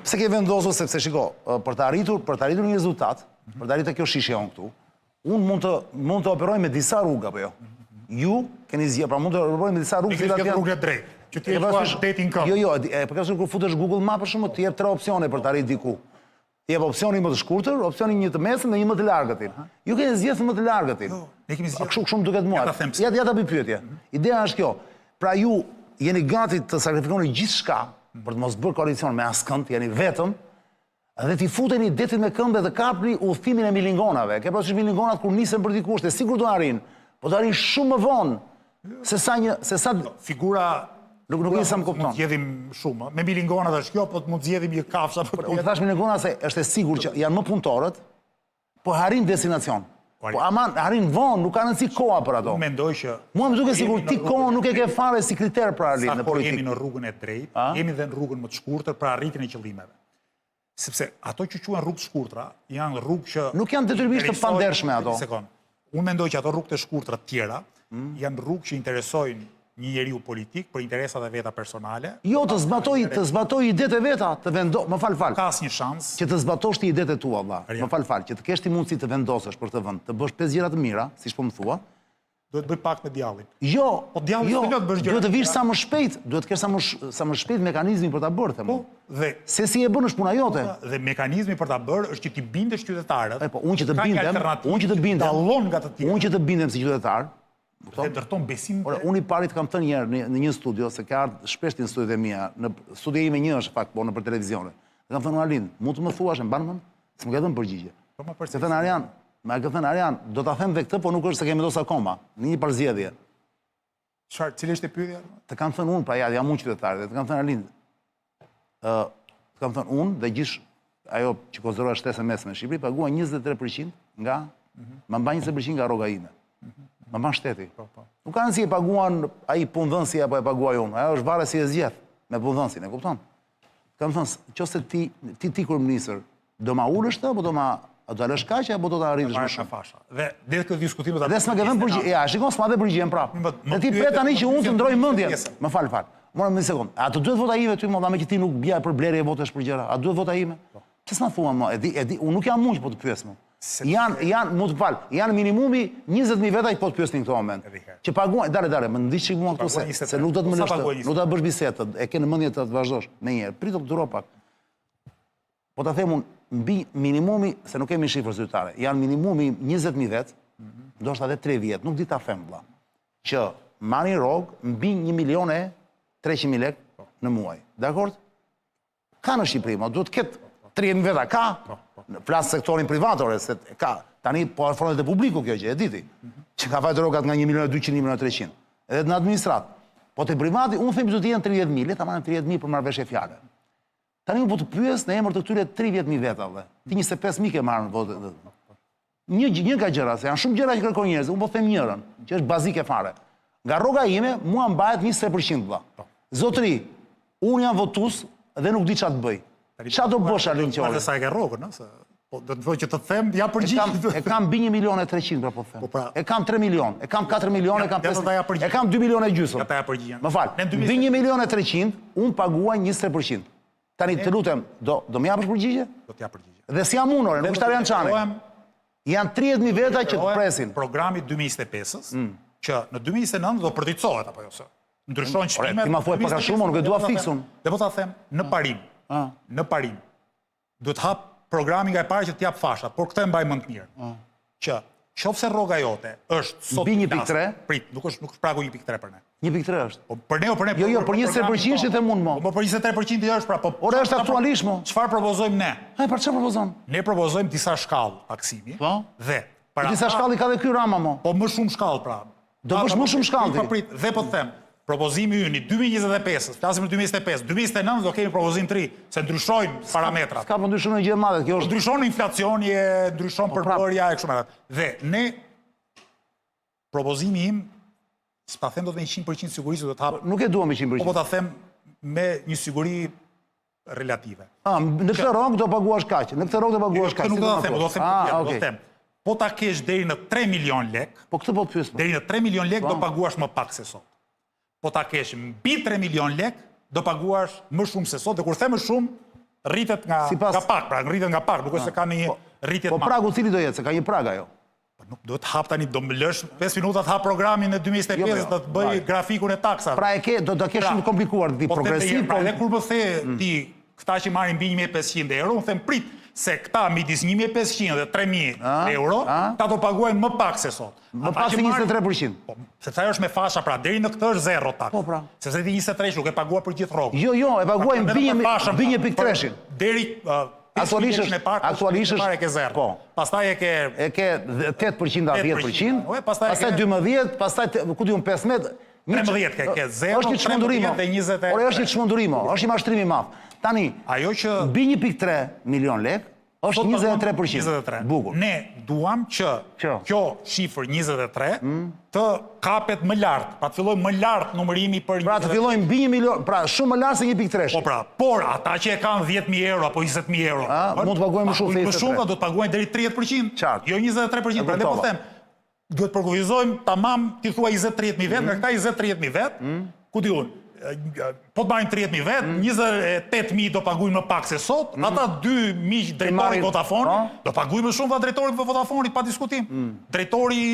Pse keni vendosur sepse shiko, për të arritur, për të arritur një rezultat, mm -hmm. për të arritur kjo shishja jonë këtu, unë mund të mund të operoj me disa rrugë apo jo? Ju keni zgjedhur, pra mund të operoj me disa rrugë të cilat janë rrugë e drejtë, që ti e thuash detin këmbë. Jo, jo, e për kur futesh Google Map për shembull, të jep tre opsione për të arritur diku. Të jep opsionin më të shkurtër, opsionin një të mesëm dhe një më të largëtin. Ju keni zgjedhur më të largëtin. Jo, ne kemi zgjedhur. Kështu kështu më duket mua. Ja ja ta bëj pyetje. Mhm. Ideja është kjo. Pra ju jeni gati të sakrifikoni gjithçka për të mos bërë koalicion me askënd, jeni vetëm dhe t'i futeni detit me këmbë dhe të kapni udhëtimin e milingonave. Ke parasysh milingonat kur nisen për diku, është e sigurt do arrijnë, po do arrijnë shumë më vonë se sa një se sa figura Nuk nuk e sa më kupton. Mund të zgjedhim shumë. Me milingonat është kjo, po të mund të zgjedhim një kafshë apo. Unë thash milingona se është e sigurt që janë më punëtorët, po arrijnë destinacion. Po, po aman arrijnë vonë, nuk ka rëndësi koha për ato. Unë mendoj që mua më duket sikur ti kohën nuk e ke fare si kriter për arritje në politikë. Jemi në rrugën e drejtë, jemi dhe në rrugën më të shkurtër për arritjen e qëllimeve. Sepse ato që quhen rrugë të shkurtra, janë rrugë që nuk janë detyrimisht të pandershme ato. Sekond. Unë mendoj që ato rrugë të shkurtra të tjera mm. janë rrugë që interesojnë një njeriu politik për interesat e veta personale. Jo, të zbatoj, të zbatoj idetë e veta, të vendo, më fal fal. Ka asnjë shans. Që të zbatosh ti idetë e tua, vlla. Më fal fal, që të kesh ti mundësi të vendosësh për këtë vend, të bësh pesë gjëra të mira, siç po më thua, Duhet të bëj pakt me djallin. Jo, po djalli jo, s'të lë të bësh gjëra. Duhet të vish sa më shpejt, duhet të kesh sa më sa më shpejt mekanizmin për ta bërë, them. Po, dhe se si e bën është puna jote. Po, dhe mekanizmi për ta bërë është që t'i bindësh qytetarët. E po, unë që të bindem, unë që të bindem, dallon nga të tjerët. Unë që të bindem si qytetar, kupton? Dhe ndërton besim. Ore, unë i pari të kam thënë një herë në, në një studio, se ke ardhur shpesh në studiot e mia, në studio ime një është fakt, po nëpër televizione. Dhe kam thënë Arlind, mund të më thuash e mban mend? S'më ke dhënë përgjigje. Po më përse. Ke thënë Arjan, më ke thënë Arjan, do ta them dhe këtë, po nuk është se kemi vendosur akoma, në një përzgjedhje. Çfarë, cila ishte pyetja? Të kam thënë unë, pra ja, jam unë qytetar dhe të kam thënë Arlind. Ë, të kam thënë unë dhe gjithë ajo që konsiderohet shtesë e mesme në Shqipëri paguan 23% nga mm -hmm. ma mban 20% nga rroga ime. Mm -hmm. Ma mban shteti. Po, po. Nuk ka rëndësi e paguan ai punëdhënësi apo e paguaj unë. Ajo është varet si e zgjedh me punëdhënësin, e kupton? Kam thënë, qoftë se ti ti ti kryeministër, do ma ulësh të apo do ma a do ta lësh kaq apo do ta rritësh më shumë? Fasha. Dhe dhe këtë diskutim do ta Dhe s'ma ke dhënë përgjigje. Ja, shikon, s'ma dhe përgjigjen prapë. Dhe ti pret tani që unë të ndroj mendjen. Më fal, fal. Mora një sekond. A të duhet vota ime ty më dha me që ti nuk bie për blerje votesh për gjëra? A duhet vota ime? Po. Pse s'ma thua më? E di, e di, unë nuk jam unë që po të pyes më. Janë, janë, mu të fal, janë minimumi 20.000 veta që po të pyesin në këtë moment. Që paguajnë, dale, dale, më ndiq çik mua këtu se, se nuk do të më lësh të, nuk do të bësh bisedë, e ke në mendje të të vazhdosh menjëherë. Prit të duro pak. Po ta them unë, mbi minimumi, se nuk kemi shifër zyrtare, janë minimumi 20.000 vetë, mhm. ndoshta edhe 30, nuk di ta them vëlla, që marrin rrogë mbi 1 milion e 300.000 lekë në muaj. Dakord? Ka në Shqipëri, ma duhet të ketë 30.000 veta, ka? Po, po. Në flas sektorin privat, ore, se ka. Tani po afrohet te publiku kjo gjë, e di ti. Mhm. Që ka vajtë rrogat nga 1 milion e 200, 1 milion e 300. Edhe në administratë. Po te privati, unë them që do të jenë 30.000, le ta marrim 30.000 për marrëveshje fjale. Tani unë po të pyes në emër të këtyre 30.000 vetave. Ti 25.000 ke marrë në votë. Një një nga gjërat, se janë shumë gjëra që kërkojnë njerëzit, unë po them njërën, që është bazike fare. Nga rroga ime, mua mbahet 23% vëlla. Po. Zotri, unë jam votues dhe nuk di çfarë të bëj. Çfarë do bësh Arlind Qori? Sa e ke rrogën, ëh, se po do të thotë që të them, ja përgjigje. E kam mbi 1 milion e 300, pra po them. Po pra, e kam 3 milion, e kam 4 milion, e kam 5. E kam 2 milion e gjysmë. Ja ta jap përgjigjen. Më fal. Mbi 1 milion e 300, unë paguaj 23%. Tani të lutem, do do më japësh përgjigje? Do të jap përgjigje. Dhe s'jam unë, ore, nuk është Arjan Çani. Janë 30.000 veta që të presin. Programi 2025-ës, mm. Që në 2029 do përditësohet apo jo se ndryshojnë çmimet. Ti ma thuaj pak a shumë, nuk e dua fiks unë. Dhe po ta them në parim. Në parim. Duhet hap programin nga e para që të jap fashat, por këtë e mbaj mend mirë. Që qoftë se rroga jote është sot mbi 1.3, prit, nuk është nuk është pragu 1.3 për ne. 1.3 është. Po për ne, për ne. Jo, jo, për 23% them unë mo. Po për 23% është pra, po. Ore është aktualisht mo. Çfarë propozojmë ne? E për çfarë propozon? Ne propozojmë disa shkallë taksimi. Po. Dhe për disa shkallë ka dhe ky Rama mo. Po më shumë shkallë pra. Do bësh më shumë shkallë. Po prit, dhe po të them, propozimi ynë i 2025-ës, flasim për 2025, 2029 do kemi propozim të ri, se ndryshojnë parametrat. S'ka po ndryshon gjë e madhe, kjo është. Ndryshon inflacioni, e ndryshon po, pra. përbërja e kështu me radhë. Dhe ne propozimi im s'ta them dot me 100% siguri se do të hap. Nuk e dua me 100%. Po po ta them me një siguri relative. Ah, në këtë rrogë do paguash kaq, në këtë rrogë do paguash kaq. Nuk do ta them, do të them, ah, do të them. Po ta kesh deri në 3 milion lek. Po këtë po të pyes. Po. Deri në 3 milion lek do po. paguash më pak se sot. Po ta kesh mbi 3 milion lek do paguash më shumë se sot dhe kur them më shumë rritet nga nga pak, pra rritet nga pak, nuk është se ka një po, rritje të madhe. Po pragu cili do jetë, se ka një prag ajo. Po nuk duhet të hap tani, do më lësh 5 minuta të hap programin e 2025 jo, jo, do të bëj grafikun e taksave. Pra e ke, do të kesh shumë të komplikuar ti po progresiv, po edhe kur më the mm. ti këta që marrin mbi 1500 euro, unë them prit se këta midis 1500 dhe 3000 euro, këta do paguajnë më pak se sot. Më pak se 23%. Po, sepse ajo është me fasha, pra deri në këtë është zero taks. Po, pra. Sepse ti 23 nuk e pagua për gjithë rrogën. Jo, jo, e paguajnë mbi 1.3-shin. Deri Aktualisht është aktualisht është e ke zero. Po. Pastaj e ke e ke 8% a 10%. Po, pastaj pastaj 12, pastaj ku di unë 15, 13 ke ke 0, është një çmenduri. 13 dhe 20. Ore është një çmenduri, është një mashtrim i madh. Tani, ajo që mbi 1.3 milion lek Është 23%. 23. Bukur. Ne duam që kjo shifër 23 mm. të kapet më lart, pra të fillojë më lart numërimi për Pra të fillojë mbi 1 milion, pra shumë më lart se 1.3. Po pra, por ata që e kanë 10000 euro apo 20000 euro, a, mund të paguajnë më shumë se 23. Më shumë do të paguajnë deri 30%. Qartë. Jo 23%, prandaj po them, duhet përkufizojmë tamam ti thua 20-30 mijë vetë, mm. nga këta 20-30 mijë vetë, mm. ku di unë, po të marrin 30 mijë vetë, mm. 28 mijë do paguajnë më pak se sot, mm. ata 2 mijë drejtori i Vodafonit, po? do paguajnë më shumë dhe drejtori i Vodafonit, pa diskutim. Mm. Drejtori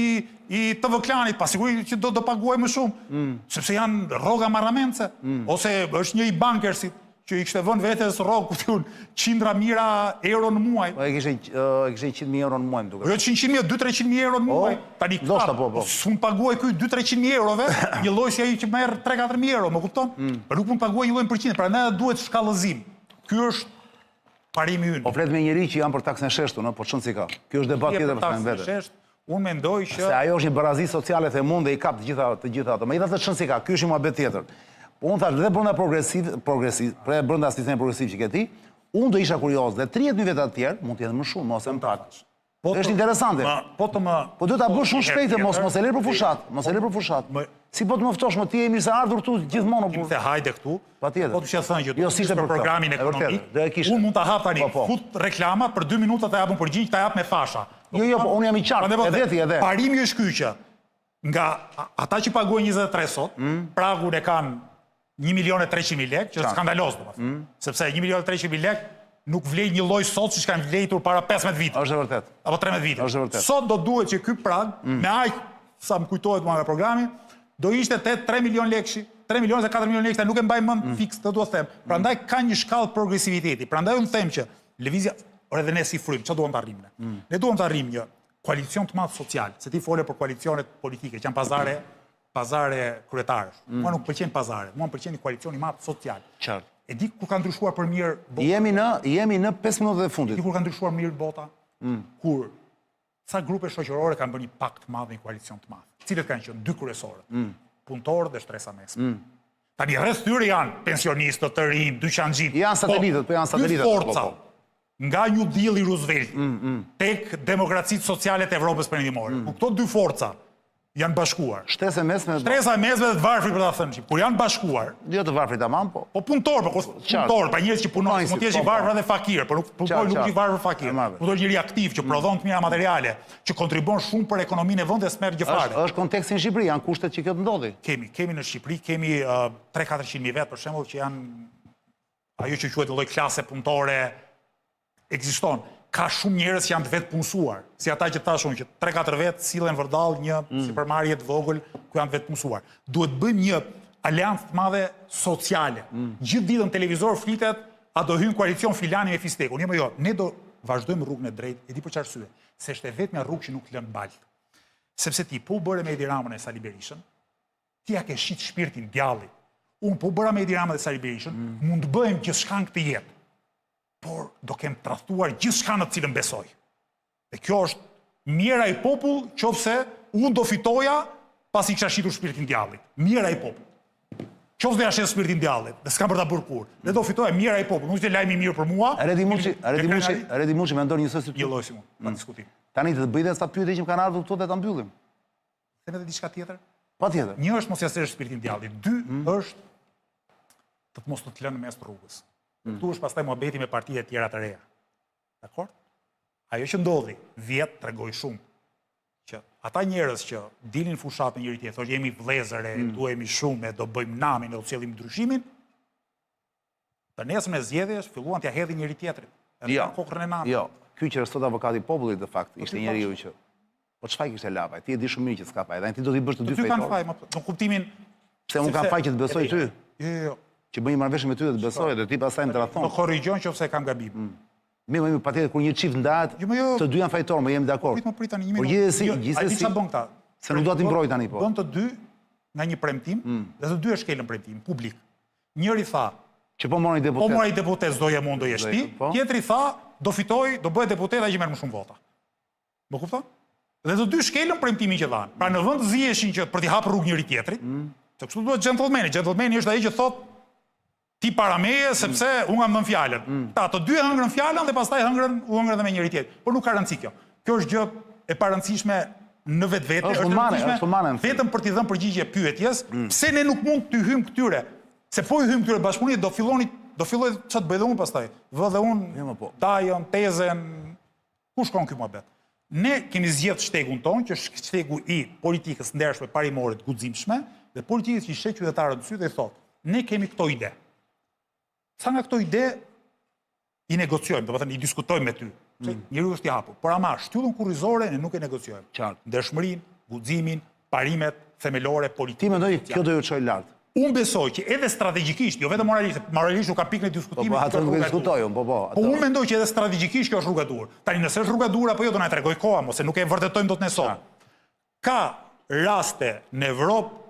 i TV Klanit, pa siguri që do, do paguajë më shumë, mm. sepse janë rroga marramendëse, mm. ose është një i Bankersit, që i kishte vënë vetes rrogë, ku di unë, qindra mijëra euro në muaj. Po e kishte e kishte 100 mijë euro në muaj, më duket. Po jo 100 mijë, 2-300 mijë euro në po, muaj. Tani ndoshta po, po. S'mund paguaj ky 2-300 mijë eurove, një lloj si ai që merr 3-4 mijë euro, më kupton? Mm. Po nuk mund paguaj një lloj në përqindje, prandaj duhet shkallëzim. Ky është parimi ynë. Po flet me njeri që jam për taksën e sheshtë, no, po çon si ka. Ky është debat tjetër për vete. Shesht, unë mendoj që se ajo është një barazi sociale the mund dhe i kap të gjitha të gjitha ato. Megjithatë çon si ka, ky është një muhabet tjetër. Po unë thashë dhe brenda progresiv, progresiv, pre brenda sistemit progresiv që ke ti, unë do isha kurioz dhe 30.000 veta të tjerë, mund të jenë më shumë ose më pak. Po është interesante. Ma, po të më Po duhet ta bësh shumë shpejt, mos mos e lër për fushatë, mos e lër për fushatë. Më... Si po të më ftosh më ti je i mirëseardhur këtu gjithmonë po. Ti hajde këtu. Patjetër. Po të kisha thënë që jo, s'ishte për programin ekonomik. Do e kisha. Unë mund ta hap tani. Po, po. Fut reklama për 2 minuta ta jap unë përgjigje, ta jap me fasha. Jo, jo, po unë jam i qartë. Po edhe ti edhe. Parimi është ky që nga ata që paguajnë 23 sot, mm. pragun e kanë 1 milion e 300 mijë lekë, që është skandaloz domethënë. Mm. Sepse 1 milion e 300 mijë lekë nuk vlejnë një lloj sot siç kanë vlejtur para 15 viteve. Është e vërtetë. Apo 13 viteve. Është e vërtetë. Sot do duhet që ky prag mm. me aq sa më kujtohet mua nga programi, do ishte te 3 milion lekëshi, 3 milion se 4 milion lekë, nuk e mbaj mend mm. fiks, do t'ua them. Mm. Prandaj ka një shkallë progresiviteti. Prandaj unë them që lëvizja, ore edhe ne si frymë, çfarë duam të arrijmë ne? Mm. Ne duam të arrijmë një koalicion të madh social, se ti fole për koalicionet politike, që janë pazare pazare kryetarësh. Mm. Mua nuk pëlqen pazare, mua më pëlqen një koalicion i madh social. Qartë. E di kur ka ndryshuar për mirë bota? Jemi në jemi në 5 minutat e fundit. E di kur ka ndryshuar mirë bota? Mm. Kur ca grupe shoqërore kanë bërë një pakt të madh, një koalicion të madh. Cilët kanë qenë dy kryesorët? Mm. Punëtorët dhe shtresa e mesme. Mm. Tani rreth tyre janë pensionistët, të rinj, dyqanxhinjtë. Janë po, satelitët, po janë satelitët. Dy po, forca. Po, po. Nga New Deal i Roosevelt mm, mm. tek demokracitë sociale të Evropës Perëndimore. Mm. Ku këto dy forca janë bashkuar. Shtresa e mesme. Shtresa e mesme dhe të varfrit për ta thënë shqip. Kur janë bashkuar. Jo të varfrit tamam, po. Po punëtor, po punëtor, pra njerëz që punojnë, mund të jesh i po, po. varfër dhe fakir, por nuk punëtor nuk është i varfër fakir. Punëtor njeri aktiv që mm. prodhon të mira materiale, që kontribuon shumë për ekonominë e vendit s'merr gjë fare. Është është konteksti në Shqipëri, janë kushtet që kjo të ndodhi. Kemi, kemi në Shqipëri, kemi 3-400 mijë vetë për shembull që janë ajo që quhet lloj klase punëtore ekziston. Ka shumë njerëz që janë të vetëpunësuar, si ata që thashë unë që 3-4 vetë sillen vërdallë një mm. sipërmarrje të vogël ku janë të vetëpunësuar. Duhet bëjmë një aleancë të madhe sociale. Mm. Gjithë ditën në televizor flitet a do hyjë në koalicion filani me fistekun. Jo, jo, ne do vazhdojmë rrugën e drejtë, e di për çfarë arsye, se është e vetmja rrugë që nuk të lën baltë. Sepse ti po u bëre me Edi Ramën e Sali Berishën, ti ja ke shit shpirtin djallit. Unë po u bëra me Edi Ramën dhe Sali Berishën, mm. mund të bëhem gjithçka në këtë jetë. Por do kem tradhtuar gjithçka në të cilën besoj. Dhe kjo është mjerë ai popull qoftë se unë do fitoja pasi kisha shitur shpirtin djallit. Mjerë ai popull. Qoftë do ja shes shpirtin djallit, dhe s'kam për ta bërë kurrë. Dhe do fitoja mjerë ai popull, nuk ishte lajm i mirë për mua. Redi Muçi, Redi Muçi, Redi Muçi mendon njësoj si ty. Njëlloj si unë, pa mm. diskutim. Tani të bëj dhe sa pyetje që më kanë ardhur këtu dhe ta mbyllim. Them edhe diçka tjetër? Patjetër. Një është mos ja shesësh shpirtin djallit, dy mm. është të të mos të të lënë në mes të rrugës. Mm. Këtu është pastaj muhabeti me partitë e tjera të reja. Dakord? Ajo që ndodhi vjet tregoi shumë që ata njerëz që dilnin fushatë me njëri tjetrin, thoshte jemi vëllezër, mm. duhemi shumë, do bëjmë namin, do sjellim ndryshimin. Të nesërmen e zgjedhjes filluan t'ia hedhin njëri tjetrit. Edhe jo, kokrrën e namit. Jo, ky që është sot avokati i popullit në fakt, po ishte njeriu që Po ç'faj kishte Lapaj? Ti e di shumë mirë që s'ka faj. Dhe ti do t'i bësh të dy fajtorë. Të dy kanë faj, në kuptimin Pse unë kam faj që të besoj ty? Jo, jo, jo. Që bëj një marrëveshje me ty dhe të besoj dhe ti pastaj më tradhton. Më korrigjon nëse e kam gabim. Mm. Mirë, mirë, patjetër kur një çift ndahet, jo, jo, të dy janë fajtorë, më jemi dakord. Prit, më prit tani një minutë. Por gjithsesi, jo, gjithsesi. A di çfarë bën këta? Se nuk dua t'i mbroj tani po. Bën të dy nga një premtim mm. dhe të dy e shkelën premtimin publik. Njëri tha, Që po mora një deputet. Po mora një deputet, s'do jem unë, do jesh ti. Po. Tjetri tha, do fitoj, do bëhet deputet ai që merr më shumë vota. Më kupton? Dhe të dy shkelën premtimin që dhanë. Pra në vend të ziheshin që për t'i hapur rrugë njëri tjetrit, mm. se kështu duhet gentlemani. Gentlemani është ai që thotë ti para meje mm. sepse mm. unë kam dhënë fjalën. Mm. Ta të dy e hëngrën fjalën dhe pastaj hëngrën u hëngrën edhe me njëri tjetrin. Por nuk ka rëndësi kjo. Kjo është gjë e parëndësishme në vetvete, është humane, është humane. Vetëm për t'i dhënë përgjigje pyetjes, mm. pse ne nuk mund t'i hyjmë këtyre? Se po i hyjmë këtyre bashkëpunimit do filloni do filloj çfarë të bëj dhe unë pastaj. Vë dhe unë jo, po. dajën, tezen, ku shkon ky muhabet? Ne kemi zgjedh shtegun tonë, që është shtegu i politikës ndershme, parimore, të guximshme, dhe politikës që i sheh qytetarët në sy dhe i thotë, ne kemi këto ide. Ca nga këto ide i negociojmë, domethënë i diskutojmë me ty. Mm. Njeriu është i hapur. Por ama shtyllën kurrizore ne nuk e negociojmë. Qartë. Ndershmërinë, guximin, parimet themelore politike. Ti mendon që kjo do ju çojë lart? Unë besoj që edhe strategjikisht, jo vetëm moralisht, moralisht nuk ka pikën e diskutimit. Po, po atë nuk e diskutoj unë, po po. Po unë mendoj që edhe strategjikisht kjo është rruga e duhur. Tani nëse është rruga e duhur apo jo do na e tregojë koha, mos e nuk e vërtetojmë dot ne sot. Ka raste në Evropë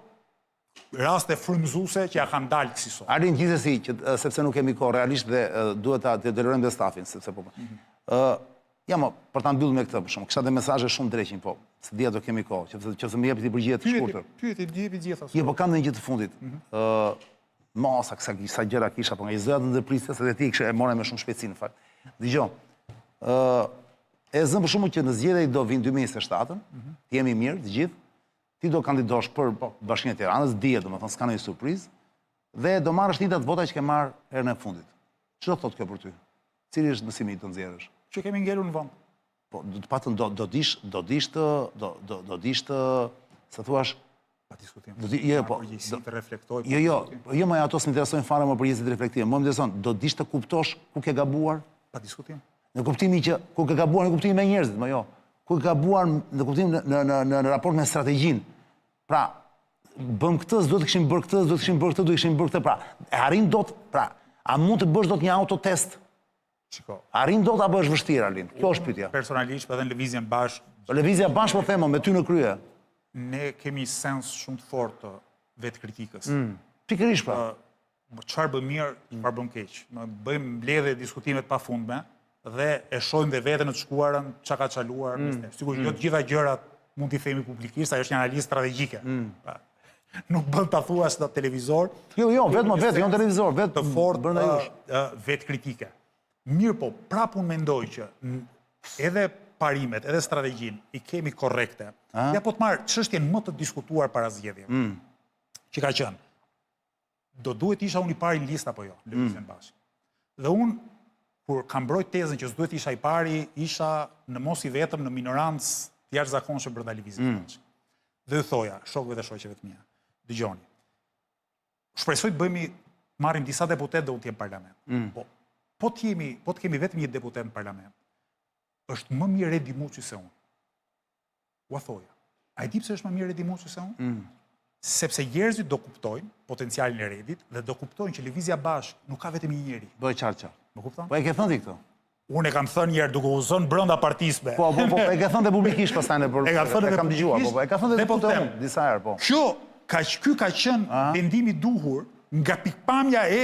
raste frymëzuese që ja kanë dalë kësisoj. Arlind gjithsesi, që, sepse nuk kemi kohë realisht dhe duhet ta të lirojmë dhe stafin, sepse po. Mhm. Ë, ja mo, për ta mbyllur me këtë për shembull, kisha dhe mesazhe shumë dreqin, po, s'e di a do kemi kohë, që që më jepni përgjigje të shkurtër. Pyeti, pyeti, jepi gjitha. Jo, po kam dhe një gjë të fundit. Mhm. Ë, masa kësa sa gjëra kisha, po nga s'doja të ndërprisja se dhe ti kishe e more me shumë shpejtësi në fakt. Dëgjo. Ë, e zëmë për shembull që në zgjedhjet do vinë 2027-ën, mhm. të jemi mirë të gjithë, Ti do kandidosh për po, Bashkinë e Tiranës, dihet, domethënë s'ka ndonjë surprizë, dhe do marrësh të njëjtat vota që ke marrë herën e fundit. Ç'do thotë kjo për ty? Cili është mësimi që do nxjerrësh? Që kemi ngelur në vend. Po, do të patën do do dish, do dish të do do do dish të, si thuash, pa diskutim. Do di, jo, po, përgjegjësi të reflektoj. Jo, jo, po, jo, më ato s'më interesojnë fare më përgjegjësitë e reflektimit. Më intereson, do dish të kuptosh ku ke gabuar? Pa diskutim. Në kuptimin që ku ke gabuar në kuptimin me njerëzit, më jo. Ku ke gabuar në kuptimin në në në në raport me strategjinë. Pra, bëm këtë, s'duhet të kishim bërë këtë, s'duhet të kishim bërë këtë, duhet të kishim bërë këtë. Pra, e arrin dot, pra, a mund të bësh dot një autotest? Shiko. Arrin dot apo është vështirë Arlind? Kjo është pyetja. Personalisht edhe në lëvizjen bashkë. Po lëvizja bashkë po them, me ty në krye. Ne kemi sens shumë të fortë të vetëkritikës. Mm. Pikërisht pra. Çfarë bëmë mirë, çfarë bëmë keq. Ne bëjmë mbledhje diskutime të pafundme dhe e shohim dhe veten në të shkuarën çka ka çaluar. Mm. Sigurisht jo mm. të gjitha gjërat mund t'i themi publikisht, ajo është një analizë strategjike. Mm. Pra, nuk bën ta thuash në televizor. Jo, jo, vetëm vetë, jo në televizor, vetë të fortë brenda jush. Vetëkritike. Mirëpo, prapë unë mendoj që edhe parimet, edhe strategjinë i kemi korrekte. Ja po të marr çështjen më të diskutuar para zgjedhjeve. Mm. Që ka qenë do duhet isha unë i pari në listë apo jo, në Lëvizjen mm. Bashkë. Dhe unë, kur kam mbrojt tezën që s'duhet isha i pari, isha në mos i vetëm në minorancë të jashtëzakonshme brenda Lëvizjes mm. Bashkë. Dhe ju thoja, shokëve dhe shoqeve të mia, dëgjoni. Shpresoj të bëhemi, marrim disa deputetë dhe unë të jem në parlament. Mm. Po, po të jemi, po të kemi vetëm një deputet në parlament. Është më mirë Redi Muçi se unë. Ua thoja. A e di pse është më mirë Redi Muçi se unë? Mm. Sepse njerëzit do kuptojnë potencialin e Redit dhe do kuptojnë që Lëvizja Bashkë nuk ka vetëm një njeri. Bëj qartë qartë. Më kupton? Po e ke thënë ti këtë? Unë e kam thënë një herë duke u zënë brenda partisë me. Po, po, po, e ke thënë dhe publikisht pastaj në për. E kam thënë edhe kam dëgjuar, po, po, e ka thënë edhe po them disa herë, po. Kjo ka ky ka qenë vendimi i duhur nga pikëpamja e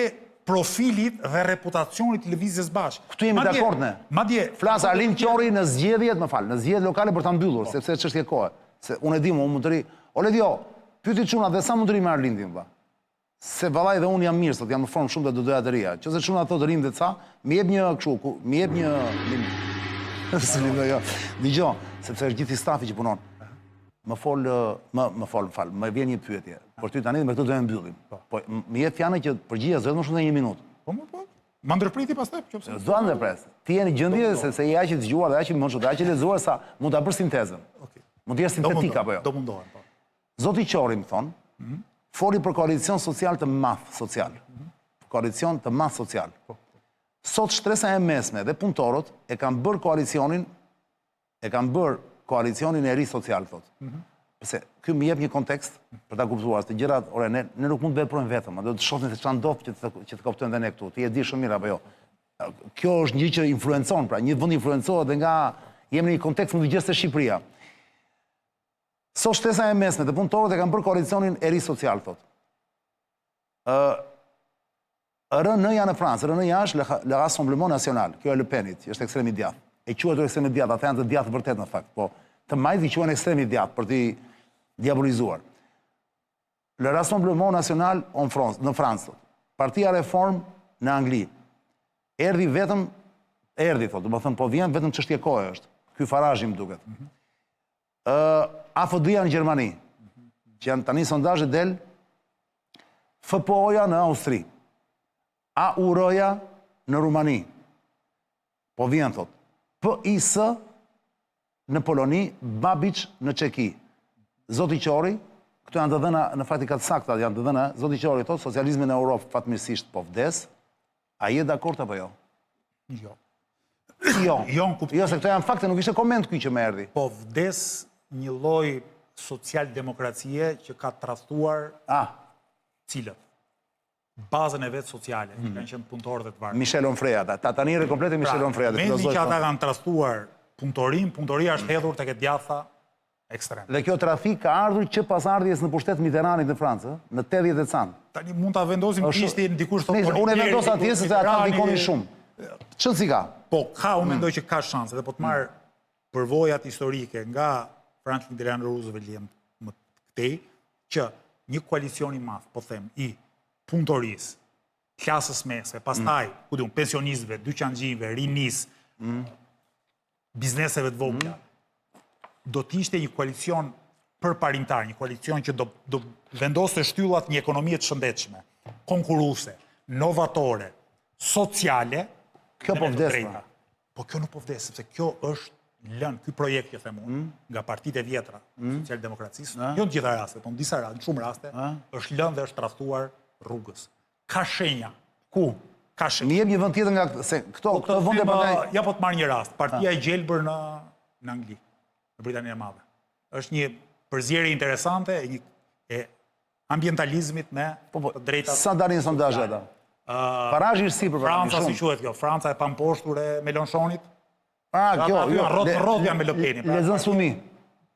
profilit dhe reputacionit të Lëvizjes Bashkë. Këtu jemi dakord ne. Madje flas Arlind Qorri në zgjedhjet, më fal, në zgjedhjet lokale për ta mbyllur, po. sepse është çështje kohe. Se unë e di, unë mund të rri. O Ledio, pyeti çunat dhe sa mund të rri me Arlindin vëlla. Se vallai dhe unë jam mirë sot, jam në formë shumë dhe do doja të rrija. Qoftë se çunat thotë rrim dhe ca, më jep një kështu, ku më jep një S'e jo. Dëgjo, sepse është gjithë stafi që punon. Më fol, më më fol, më fal, më vjen një pyetje. Për ty tani me këtë do e mbyllim. Po, po më jep fjalën që përgjigja s'do jetë më shumë se një minutë. Po, po, po. Ma ndërpriti pastaj, qoftë. S'do ta ndërpres. Ti je në gjendje se se je aq i zgjuar dhe aq i mençur dhe aq i lexuar sa mund ta bësh sintezën. Okej. Mund të jesh sintetik apo jo? Do mundohem, po. Zoti Qorri më thonë, mhm. foli për koalicion social të madh social. Mhm. Koalicion të madh social. Po. Sot shtresa e mesme dhe punëtorët e kanë bërë koalicionin E kanë bërë koalicionin e ri social, thotë. Mm Pse, ky më jep një kontekst për ta kuptuar, se gjërat, ore, ne, ne nuk mund të veprojmë vetëm, do të shohim se çfarë ndodh që të, që të kuptojmë dhe ne këtu. Ti e di shumë mirë apo jo. Kjo është një që influencon, pra një vend influencohet dhe nga jemi në një kontekst më të gjerë se Shqipëria. Sot shtresa e mesme dhe punëtorët e kanë bërë koalicionin e ri social, thotë. Ë RN-ja në Francë, RN-ja është Le Rassemblement National, kjo e Le Penit, që është ekstremi i djathtë. E quajtur ekstremi i djathtë, ata janë të djathtë vërtet në fakt, po të majtë i quajnë ekstremi i djathtë për t'i diabolizuar. Le Rassemblement National en France, në Francë, Partia Reform në Angli. Erdhi vetëm erdhi thotë, domethënë po vjen vetëm çështje kohe është. Ky Farazhi më duket. Mm -hmm. AFD-ja në Gjermani, që janë tani sondazhe del FPO-ja në Austri, AUR-ja në Rumani, po vjen thot, PIS në Poloni, Babic në Çeki. Zoti Qorri, këto janë të dhëna në fakt i ka të sakta, janë të dhëna, Zoti Qorri thot, socializmi në Europë fatmirësisht po vdes, A je dakord apo jo? Jo. Jo. Jo, në kuptim. Jo, se këto janë fakte, nuk ishte koment ky që më erdhi. Po vdes një lloj socialdemokracie që ka tradhtuar ah. cilët bazën e vet sociale, mm. kanë qenë punëtorë dhe të varfër. Michel Onfray ata, ta tani re komplete Michel pra, Onfray atë filozof. Që ata kanë tradhtuar punëtorinë, punëtoria është mm. hedhur tek e djathta ekstrem. Dhe kjo tradhti ka ardhur që pas ardhjes në pushtet Mitterrandit në Francë, ë? Në 80 e ca. Tani mund ta vendosim gishtin, dikush thotë Unë e vendos atje sepse ata ndikonin shumë. Ç'rëndësi ka? Po ka, unë mm. mendoj që ka shanse dhe po të marr mm. përvojat historike nga Franklin Delano Roosevelt e më këtej, që një koalicion i madh, po them, i punëtorisë, klasës mesme, pastaj, mm. ku di unë, pensionistëve, dyqanxhinjve, rinisë, mm. bizneseve të vogla, mm. do të ishte një koalicion përparimtar, një koalicion që do, do vendoste shtyllat një ekonomie të shëndetshme, konkurruese, novatore, sociale, kjo po vdes. Pra. Po kjo nuk po vdes, sepse kjo është lënë ky projekt që them unë, mm. nga partitë e vjetra, mm. socialdemokracisë, jo në gjitha rastet, po në disa raste, në shumë raste, është lënë dhe është tradhtuar rrugës. Ka shenja. Ku? Ka shenja. Më jep një vend tjetër nga se këto po këto vende prandaj. Ja po të marr një rast. Partia e Gjelbër në në Angli, në Britaninë e Madhe. Është një përzierje interesante e një e ambientalizmit me po, po, të drejtat. Sa dalin sondazhe ata? Uh, Farazhi është sipër Franca si quhet kjo? Franca e pamposhtur e Mélenchonit. Ah, kjo, jo, rrotë më rrotë janë me Le Penin. Pra, Les Insoumis.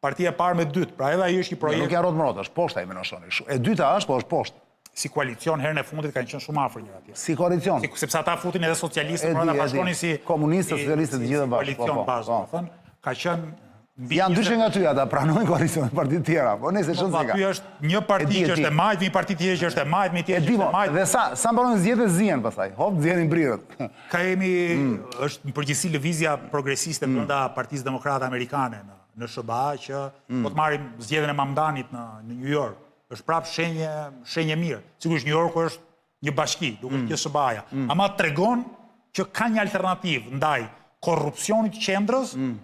Partia e parë me dytë, pra edhe ai është një projekt. Nuk janë rrotë më rrotë, është poshtë ai Mélenchoni. E dyta është, po është poshtë. Si koalicion herën e fundit kanë qenë shumë afër njëra tjetrës. Si koalicion. Si, sepse ata futin edhe socialistët, pra ata bashkonin si komunistët, socialistët të gjithë bashkë. Po, koalicion po, bashkë, po. domethënë, ka qenë Janë ndryshe nga ty ata, pranojnë koalicion me partitë tjera, po nëse po, çon si ka. Aty është një parti që është e majtë, një parti tjetër që është e majtë, një tjetër që është e majtë. Dhe sa sa mbarojnë zgjedhjet zihen pastaj. Hop, nxjerrin brirët. Ka jemi mm. është në përgjithësi lëvizja progresiste mm. brenda Partisë Demokrate Amerikane në në SHBA që mm. po të marrim zgjedhjen e Mamdanit në në New York, është prapë shenjë shenjë e mirë. Sigurisht New Yorku është një bashki, nuk është mm. gjithë SHBA-ja. Mm. Ama tregon që ka një alternativë ndaj korrupsionit të qendrës mm.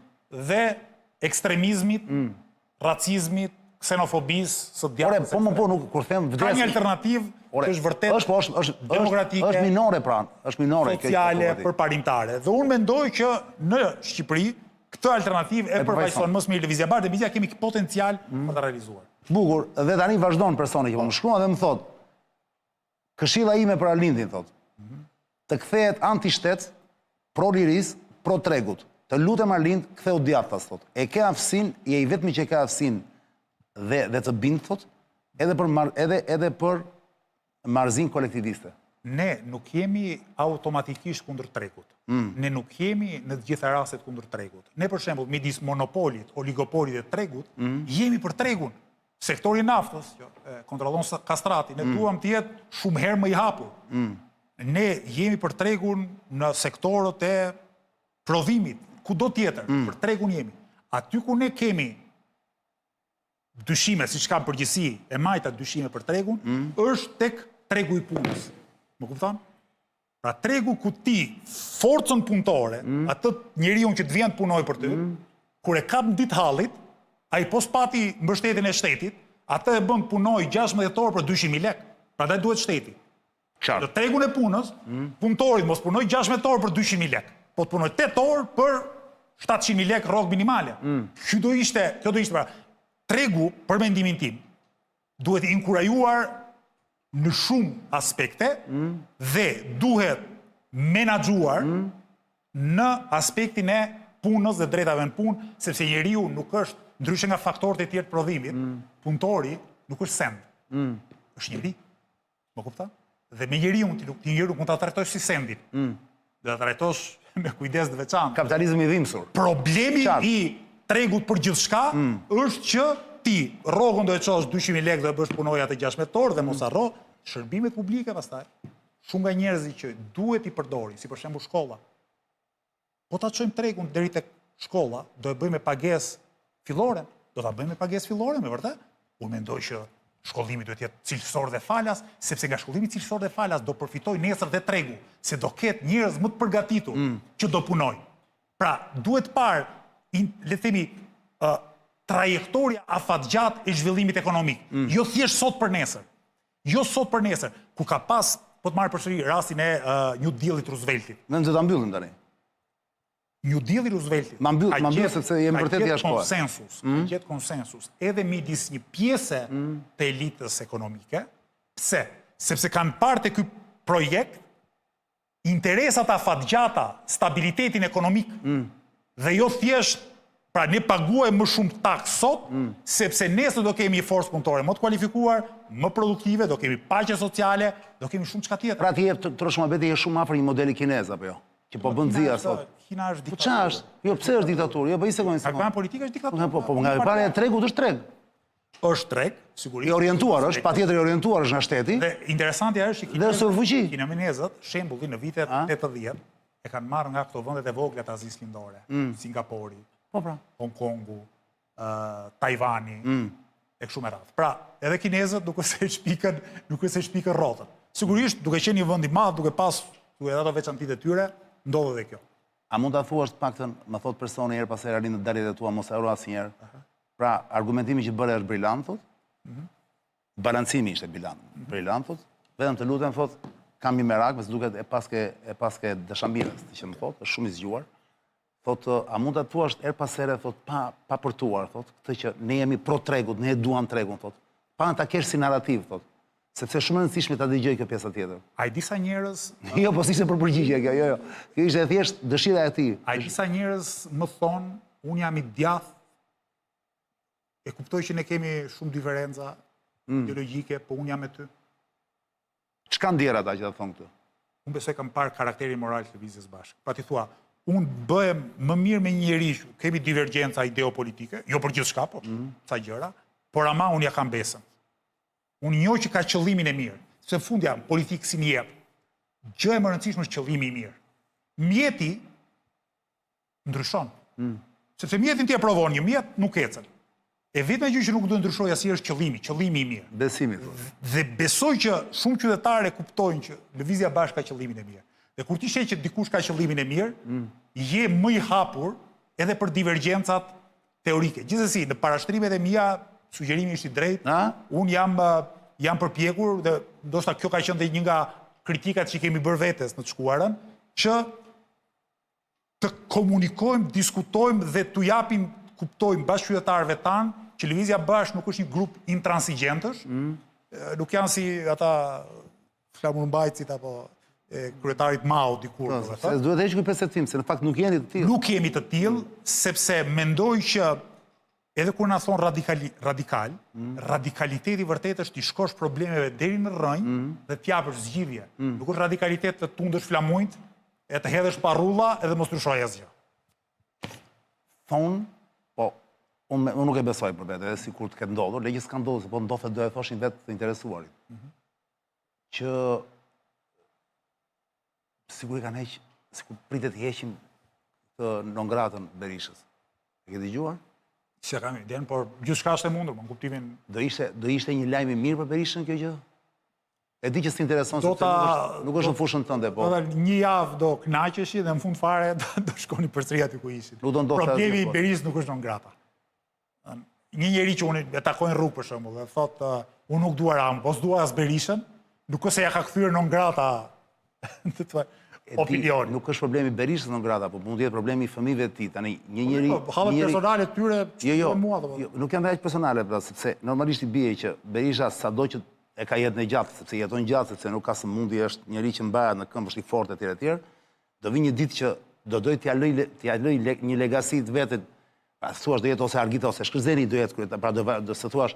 dhe ekstremizmit, mm. racizmit, ksenofobisë së djathtës. Ore, po më po nuk kur them vdes. Ka një alternativë që është vërtet është po është është demokratike. Është minore pra, është minore kjo. Sociale, përparimtare. Dhe unë mendoj që në Shqipëri. Këtë alternativë e përfaqëson më së miri Lëvizja Bashkë dhe mbi të gjitha kemi potencial mm. për ta realizuar. Bukur, dhe tani vazhdon personi që po më shkruan dhe më thotë Këshilla ime për Arlindin thotë, të kthehet anti-shtet, pro lirisë, pro tregut. Të lutem Arlind, ktheu djathtas thotë. E ke aftësinë, je i vetmi që e ke aftësinë dhe dhe të bind thotë, edhe për mar, edhe edhe për marrëzinë kolektiviste. Ne nuk jemi automatikisht kundër tregut. Mm. Ne nuk jemi në të gjitha rastet kundër tregut. Ne për shembull midis monopolit, oligopolit dhe tregut, mm. jemi për tregun. Sektori i naftës, që e kontrollon Kastrati, ne mm. duam të jetë shumë herë më i hapur. Mm. Ne jemi për tregun në sektorët e prodhimit, kudo tjetër, mm. për tregun jemi. Aty ku ne kemi dyshime, siç ka në përgjithësi e majta dyshime për tregun, mm. është tek tregu i punës. Më kupton? Pra tregu ku ti forcën punëtore, mm. atë njeriun që të vjen të punojë për ty, mm. kur e kap në ditë hallit, ai po s'pati mbështetjen e shtetit, atë e bën të punojë 16 orë për 200.000 lekë. Prandaj duhet shteti. Qartë. Në tregun e punës, mm. punëtori mos punojë 16 orë për 200.000 lekë, po të punojë 8 orë për 700.000 lekë rrogë minimale. Mm. Kjo do ishte, kjo do ishte pra tregu për mendimin tim duhet inkurajuar në shumë aspekte mm. dhe duhet menaxhuar mm. në aspektin e punës dhe drejtave në punë, sepse njeriu nuk është ndryshe nga faktorët e tjerë të prodhimit, mm. punëtori nuk është send. Mm. Është njeri. Më kupton? Dhe me njeriun ti nuk ti njeriun mund ta trajtosh si sendin. Mm. Do ta trajtosh me kujdes të veçantë. Kapitalizmi i dhimbsur. Problemi Qartë. i tregut për gjithçka mm. është që ti rrogën do e çosh 200.000 lekë do e bësh punojë atë 16 orë dhe mos mm. harro shërbimet publike pastaj. Shumë nga njerëzit që duhet t'i përdorin, si për shembull shkolla. Po ta çojmë tregun deri tek shkolla, do e bëjmë me pagesë fillore, do ta bëjmë me pagesë fillore, me vërtet? Unë mendoj që shkollimi duhet të jetë cilësor dhe falas, sepse nga shkollimi cilësor dhe falas do përfitojë nesër dhe tregu, se do ketë njerëz më të përgatitur mm. që do punojnë. Pra, duhet parë, le të themi, uh, trajektoria afatgjatë e zhvillimit ekonomik, mm. jo thjesht sot për nesër. Jo sot për nesër, kur ka pas, po të marr përsëri rastin e uh, New Deal-it Rooseveltit. Ne do ta mbyllim tani. New Deal-i Rooseveltit. Ma mbyll, ma mbyll sepse jemi vërtet jashtë kohe. Konsensus, mm. ka gjetë konsensus edhe midis një pjese mm. të elitës ekonomike. Pse? Sepse kanë parë te ky projekt interesat afatgjata, stabilitetin ekonomik mm. dhe jo thjesht pra ne paguajmë më shumë taksë sot, mm. sepse nesër do kemi një forcë punëtore më të kualifikuar, më produktive, do kemi paqe sociale, do kemi shumë çka tjetër. Pra ti je të trosh muhabeti je shumë afër një modeli kinez apo jo? Që po bën zia sot. Kina është po diktaturë. Po çfarë është? Jo, pse është diktaturë? Jo, po një sekondë, një sekondë. Nga politika është diktaturë. Po, po, nga pikëpamja e tregut është treg. Është treg, sigurisht. I orientuar është, patjetër i orientuar është nga shteti. Dhe interesantja është që kinezët, fuqi. Kinezët, shembullin në vitet 80 e kanë marrë nga këto vendet e vogla të Azisë Lindore, mm. Singapori, po pra. Hong Kongu, uh, Tajvani, mm. e kështu me radhë. Pra, edhe kinezët nuk është se shpikën, nuk është se shpikën rrotën. Sigurisht, duke qenë një vend i madh, duke pas duke ato veçantitë e tyre, ndodh edhe kjo. A mund ta thuash të paktën, më thotë personi herë pas here në daljet e tua, mos e harro asnjëherë. Pra, argumentimi që bëre është brilant, thotë. Mhm. Balancimi ishte brilant, mhm. brilant, thotë. Vetëm të lutem, thotë, kam një merak, me duket e paske, e paske dashamirës, që më thotë, është shumë i zgjuar. Thotë, a mund ta thuash herë pas here, thotë, pa, pa përtuar, thotë, këtë që ne jemi pro tregut, ne e duam tregun, thotë. Pa ta kesh si narrativë, thotë. Sepse shumë e rëndësishme ta dëgjoj kjo pjesa tjetër. A i disa njerëz... Jo, po s'ishte për përgjigje kjo, jo, jo. Kjo ishte thjesht dëshira e tij. A i disa njerëz më thonë, unë jam i djathtë, e kuptoj që ne kemi shumë diferenca mm. ideologjike, po unë jam me ty. Ç'kanë ndjerë ata që ta thonë këtë? Unë besoj kam parë karakterin moral të Lëvizjes Bashkë. Pra ti thua, unë bëhem më mirë me një njeri, kemi divergjenca ideopolitike, jo për gjithçka, po, mm. ca gjëra, por ama unë ia kam besën. Unë njoh që ka qëllimin e mirë, se fundja politikë si në jetë. Gjëja më e rëndësishme është qëllimi i mirë. Mjeti ndryshon. Mm. Sepse mjetin ti e provon një mjet, nuk ecën. E vetmja gjë që nuk do të ndryshojë asnjëherë është qëllimi, qëllimi i mirë. Besimi. Po. Dhe besoj që shumë qytetarë e kuptojnë që Lëvizja Bashkë ka qëllimin e mirë. Dhe kur ti sheh që dikush ka qëllimin e mirë, mm. je më i hapur edhe për divergjencat teorike. Gjithsesi, në parashtrimet e mia, sugjerimi është i drejtë. Unë jam jam përpjekur dhe ndoshta kjo ka qenë dhe një nga kritikat që kemi bërë vetes në të shkuarën, që Të komunikojmë, diskutojmë dhe t'u japim, kuptojmë bashkëqytetarëve tanë që Lëvizja Bashkë nuk është një grup intransigjentësh, mm. nuk janë si ata flamurmbajtësit apo e kryetarit Mao dikur. Po, se duhet hequr ky perceptim, se në fakt nuk jeni të tillë. Nuk jemi të tillë, sepse mendoj që edhe kur na thonë radikali, radikal, mm. radikaliteti vërtet është t'i shkosh problemeve deri në rrënjë mm. dhe të japësh zgjidhje. Mm. Nuk është radikalitet të tundësh flamujt e të hedhësh parulla edhe mos ndryshojë asgjë. Thonë, po, unë, unë nuk e besoj për vete, edhe sikur të ketë ndodhur, le që s'ka ndodhur, se po ndodhte do e thoshin vetë të interesuarit. Mm -hmm. Që sikur i kanë heq, sikur pritet t'i heqim të non gratën Berishës. E ke dëgjuar? S'e kam idenë, por gjithçka është e mundur, në kuptimin... Do ishte, do ishte një lajm i mirë për Berishën kjo gjë? E di që s'të intereson, sepse nuk është, nuk është në fushën tënde, po. Do ta një javë do kënaqeshin dhe në fund fare do, do shkoni përsëri aty ku ishin. Nuk do ndodhte Problemi i po. Berishës nuk është non grata. Një njeri që unë e takoj në rrugë për shembull dhe thotë unë nuk dua Ramën, po s'dua as Berishën, nuk është se ja ka kthyer non grata të të opinion. Nuk është problemi i Berishës non grata, po mund të jetë problemi i fëmijëve të tij. Tani një po, njeri, po, hallet personale të tyre, jo, jo, mua, jo, nuk janë aq personale, pra, sepse normalisht i bie që Berisha sado që e ka jetën e gjatë, sepse jeton gjatë, sepse nuk ka sëmundje, është njeri që mbahet në këmbë, është i fortë etj etj. Do vi një ditë që do dojë t'ia lëjë t'ia lëjë një legacy të vetit Pra thua do jetë ose Argita ose Shkëlzeni do jetë kryetar, pra do do se thuash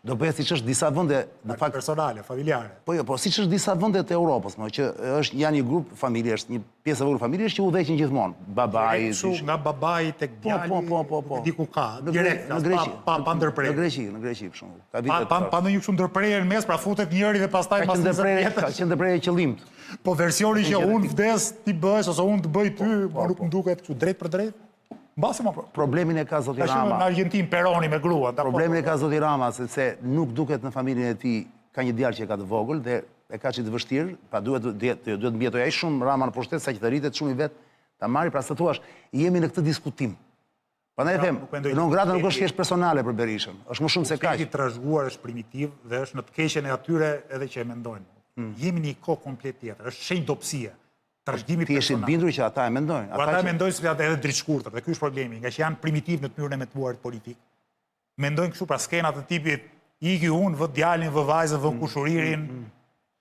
do bëhet siç është disa vende në fakt personale, familjare. Po jo, po siç është disa vende të Europës, më që është janë një grup familjesh, një pjesë e vogël familjesh që udhëheqin gjithmonë. Babai, kështu nga babai tek po, djali. Po, po, po, po. Di ku ka, direkt, në Greqi, pa pa ndërprerje. Në Greqi, në Greqi për shembull. Ka vite. Pa pa ndonjë kështu ndërprerje në mes, pra futet njëri dhe pastaj pas ndërprerje, ka qenë ndërprerje e qëllimtë. Po versioni që unë vdes, ti bëhesh ose unë të bëj ty, po, po, nuk po. më duket kështu drejt për drejt. Mbase më Problemin e ka zoti Rama. Në Argjentinë Peroni me gruan. Problemin e ka zoti Rama sepse nuk duket në familjen e tij ka një djalë që e ka të vogël dhe e ka çik të vështirë, pra duhet të duhet të mbijetojë aq shumë Rama në pushtet sa që të rritet çuni vet ta marri, pra s'të thuash, jemi në këtë diskutim. Prandaj them, non grata nuk është thjesht personale për Berishën, është më shumë se kaq. Pushteti i trashëguar është primitiv dhe është në të keqen e atyre edhe që e mendojnë. Hmm. Jemi në një kohë komplet tjetër, është shenjë dobësie. Trashëgimi personal. Ti je i bindur që ata e mendojnë. Ata, ata e mendojnë se janë edhe dritëshkurtër, dhe ky është problemi, ngaqë janë primitiv në të mënyrën e menduarit politik. Mendojnë kështu pra skena të tipit iki unë, vë djalin, vë vajzën, vë mm, kushuririn. Mm, mm.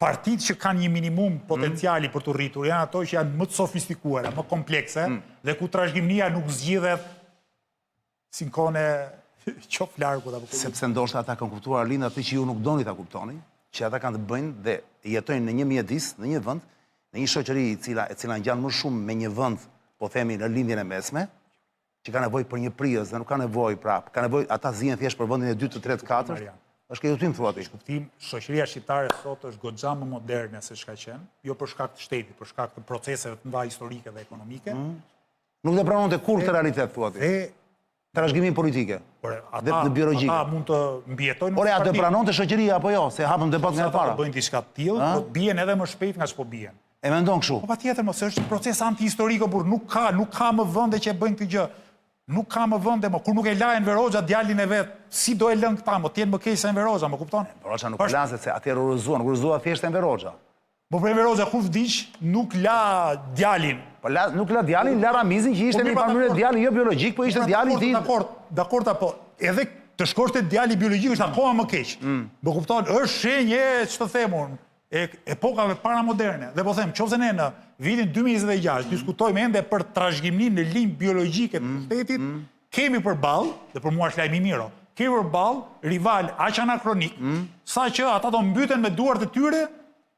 Partitë që kanë një minimum potenciali për t'u rritur janë ato që janë më të sofistikuara, më komplekse dhe ku trashëgimia nuk zgjidhet Si në kohën e qoftë apo Sepse ndoshta ata kanë kuptuar Arlind atë që ju nuk doni ta kuptoni, që ata kanë të bëjnë dhe jetojnë në një mjedis, në një vend, në një shoqëri e cila e cila ngjan më shumë me një vend, po themi në Lindjen e Mesme, që ka nevojë për një prijës dhe nuk ka nevojë pra, ka nevojë ata zihen thjesht për vendin e dytë, të tretë, të katërt. Është keqkuptim thua ti. Kuptim, shoqëria shqiptare sot është goxha më moderne se ç'ka qenë, jo për shkak të shtetit, për shkak të proceseve të mëdha historike dhe ekonomike. Mm. Nuk do pranonte kurrë këtë realitet, thua ti. Dhe trashëgiminë politike. Por ata, dhe biologjike. Ata mund të mbijetojnë. Ore, a do pranonte shoqëria apo jo, se hapëm debat nga e para. Ata do bëjnë diçka të tillë, do të bien edhe më shpejt nga ç'po bien. E mendon kështu? Po patjetër, mos është një proces antihistorik o burrë, nuk ka, nuk ka më vende që e bëjnë këtë gjë. Nuk ka më vende më, kur nuk e la Enver Hoxha djalin e vet, si do e lënë këta më, të jenë më keq se Enver Hoxha, më kupton? Enver Hoxha nuk e la se atëherë u rrëzua, nuk u rrëzua thjesht Enver Hoxha. Po për Enver Hoxha kur vdiq, nuk la djalin. Po la, nuk la djalin, la Ramizin që ishte po, në një mënyrë djali jo biologjik, po ishte po, djali i tij. Dakord, dakord apo edhe të shkosh te djali biologjik është akoma më keq. Mm. Më kupton, është shenjë e ç'të them unë, e epokave paramoderne. Dhe po them, qoftë se ne në vitin 2026 mm. diskutojmë ende për trashëgiminë në linjë biologjike të mm. pushtetit, mm. kemi përballë, dhe për mua është lajm i mirë, kemi përballë rival aq anakronik, mm. sa që ata do mbyten me duart e tyre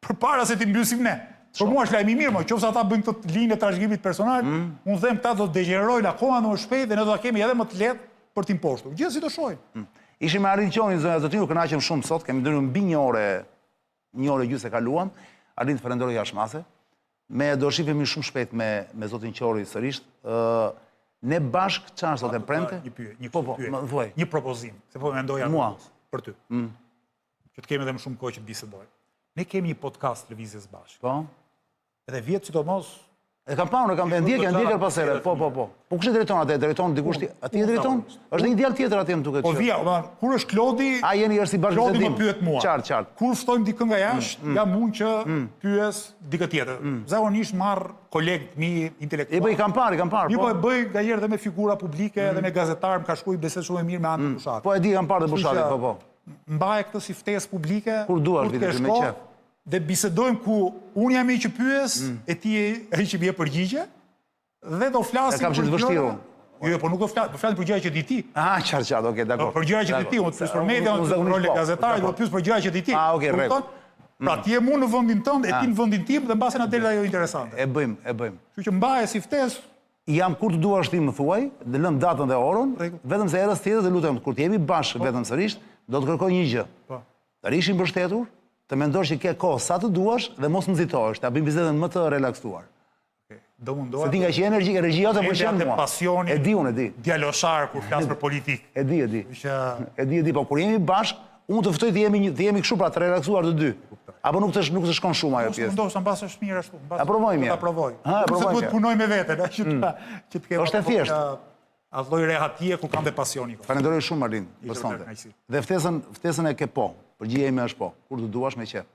përpara se t'i mbysim ne. Për mua është lajm i mirë, mo, qoftë se ata bëjnë këtë linjë e trashëgimit personal, mm. unë them këta do të degjenerojnë akoma më shpejt dhe ne do ta kemi edhe më të lehtë për t'i mposhtur. Gjithsesi do shohim. Mm. Ishim me Arlind Qorin, zonja zotërinj, u kënaqëm shumë sot, kemi ndërru mbi një orë, një orë e gjysë e kaluam. Arlind, të falenderoj jashtë mase. Me do shifemi shumë shpejt me me zotin Qori sërisht. Ë ne bashkë çfarë sot e premte? Një pyetje, një po, po, më thuaj. Një propozim, se po mendoja mua për ty. Mm. Që të kemi edhe më shumë kohë që të bisedojmë. Ne kemi një podcast Lëvizjes Bashkë. Po. Edhe vjet sidomos. E kam parë, e kam e ndjek, e ndjek herë pas here. Po, po, po. Po kush e drejton atë? E drejton dikush ti? A ti e drejton? Është një djalë tjetër atje më duket. Po vija, kur është Klodi? A jeni është si bashkëbisedim? Klodi më pyet mua. Qartë, qartë. Kur ftojmë dikë nga jashtë, mm, mm. jam unë që mm. pyes dikë tjetër. Zakonisht marr kolegë të mi intelektualë. E po i kam parë, i kam parë. Po po e bëj nganjëherë dhe me figura publike edhe me gazetarë, më ka shkuar bisedë shumë e mirë me Andi Bushatin. Po e di, kam parë dhe Bushatin, po po. Mbaje këtë si ftesë publike. Kur duash, vite me qejf dhe bisedojmë ku unë jam ai që pyes mm. e ti je ai që më jep përgjigje dhe do flasim për. E kam të vështirë unë. Jo, jo, po nuk do flas, do flasim për gjëra që di ti. Ah, qartë, qartë, okay, dakor. Po për gjëra që di ti, unë të pyes për media, unë të pyes për role gazetari, do të pyes për gjëra që di ti. Ah, okay, rregull. Pra mm. ti je mu në vendin tënd e ti ah. në vendin tim dhe mbase na del ajo interesante. E bëjmë, e bëjmë. Kështu që mbaje si ftesë. Jam kur të duash ti më thuaj, dhe lëmë datën dhe orën, vetëm se herës tjetër të lutem kur të jemi bashkë po. vetëm sërish, do të kërkoj një gjë. Po. Të rrish i mbështetur, të mendosh që ke kohë sa të duash dhe mos nxitohesh, ta bëjmë bisedën më të relaksuar. Do mundohem. Se ti ngaqë je energjik, energjia jote më pëlqen mua. Pasioni. E di unë, e di. Djaloshar kur flas për politikë. E di, e di. Që e di, e di, po kur jemi bashkë, unë të ftoj të jemi një, të jemi kështu pra të relaksuar të dy. Apo nuk të nuk të shkon shumë ajo pjesë. Ndoshta mbase është mirë ashtu, mbase. Ta provojmë. Ta provoj. Ha, e provojmë. Duhet punoj me veten, që të mm. që të kem. Është e thjeshtë. Atë lloj rehatie ku kam dhe pasioni. Falenderoj shumë Arlind për sonte. Dhe ftesën, ftesën e ke po. Përgjigja ime është po. Kur të duash me qejf.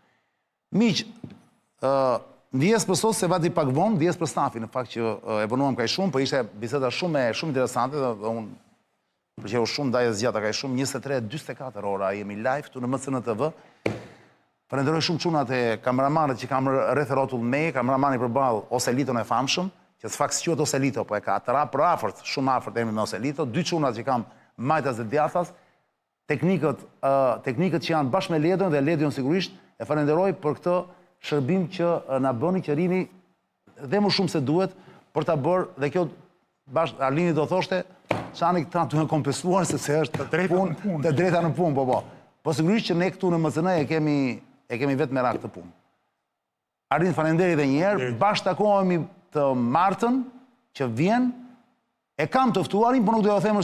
Miq, ë ndjesë për sot se vajti pak vonë, ndjesë për stafin në fakt që e vonuam kaq shumë, po ishte biseda shumë e shumë interesante dhe, dhe unë pëlqeu shumë ndaj e zgjata kaq shumë 23:44 ora jemi live këtu në MCN TV. Falenderoj shumë çunat e kameramanët që kam rreth rrotull meje, kameramani përballë Oseliton e famshëm, që në fakt s'quhet Oselito, po e ka të përafërt, shumë afërt emrin me Oselito, dy çunat që kam majtas dhe djathtas, teknikët, teknikët që janë bashkë me Ledion dhe Ledion sigurisht e falenderoj për këtë shërbim që na bëni që rrini dhe më shumë se duhet për ta bërë dhe kjo bash Arlini do thoshte Çani këta duhen kompensuar sepse është të drejta në punë, të drejta në punë, po po. Po sigurisht që ne këtu në MCN e kemi e kemi vetë merak këtë punë. Arlind, faleminderit edhe një herë. Bashkë takohemi të martën që vjen. E kam të ftuarin, por nuk do jua them.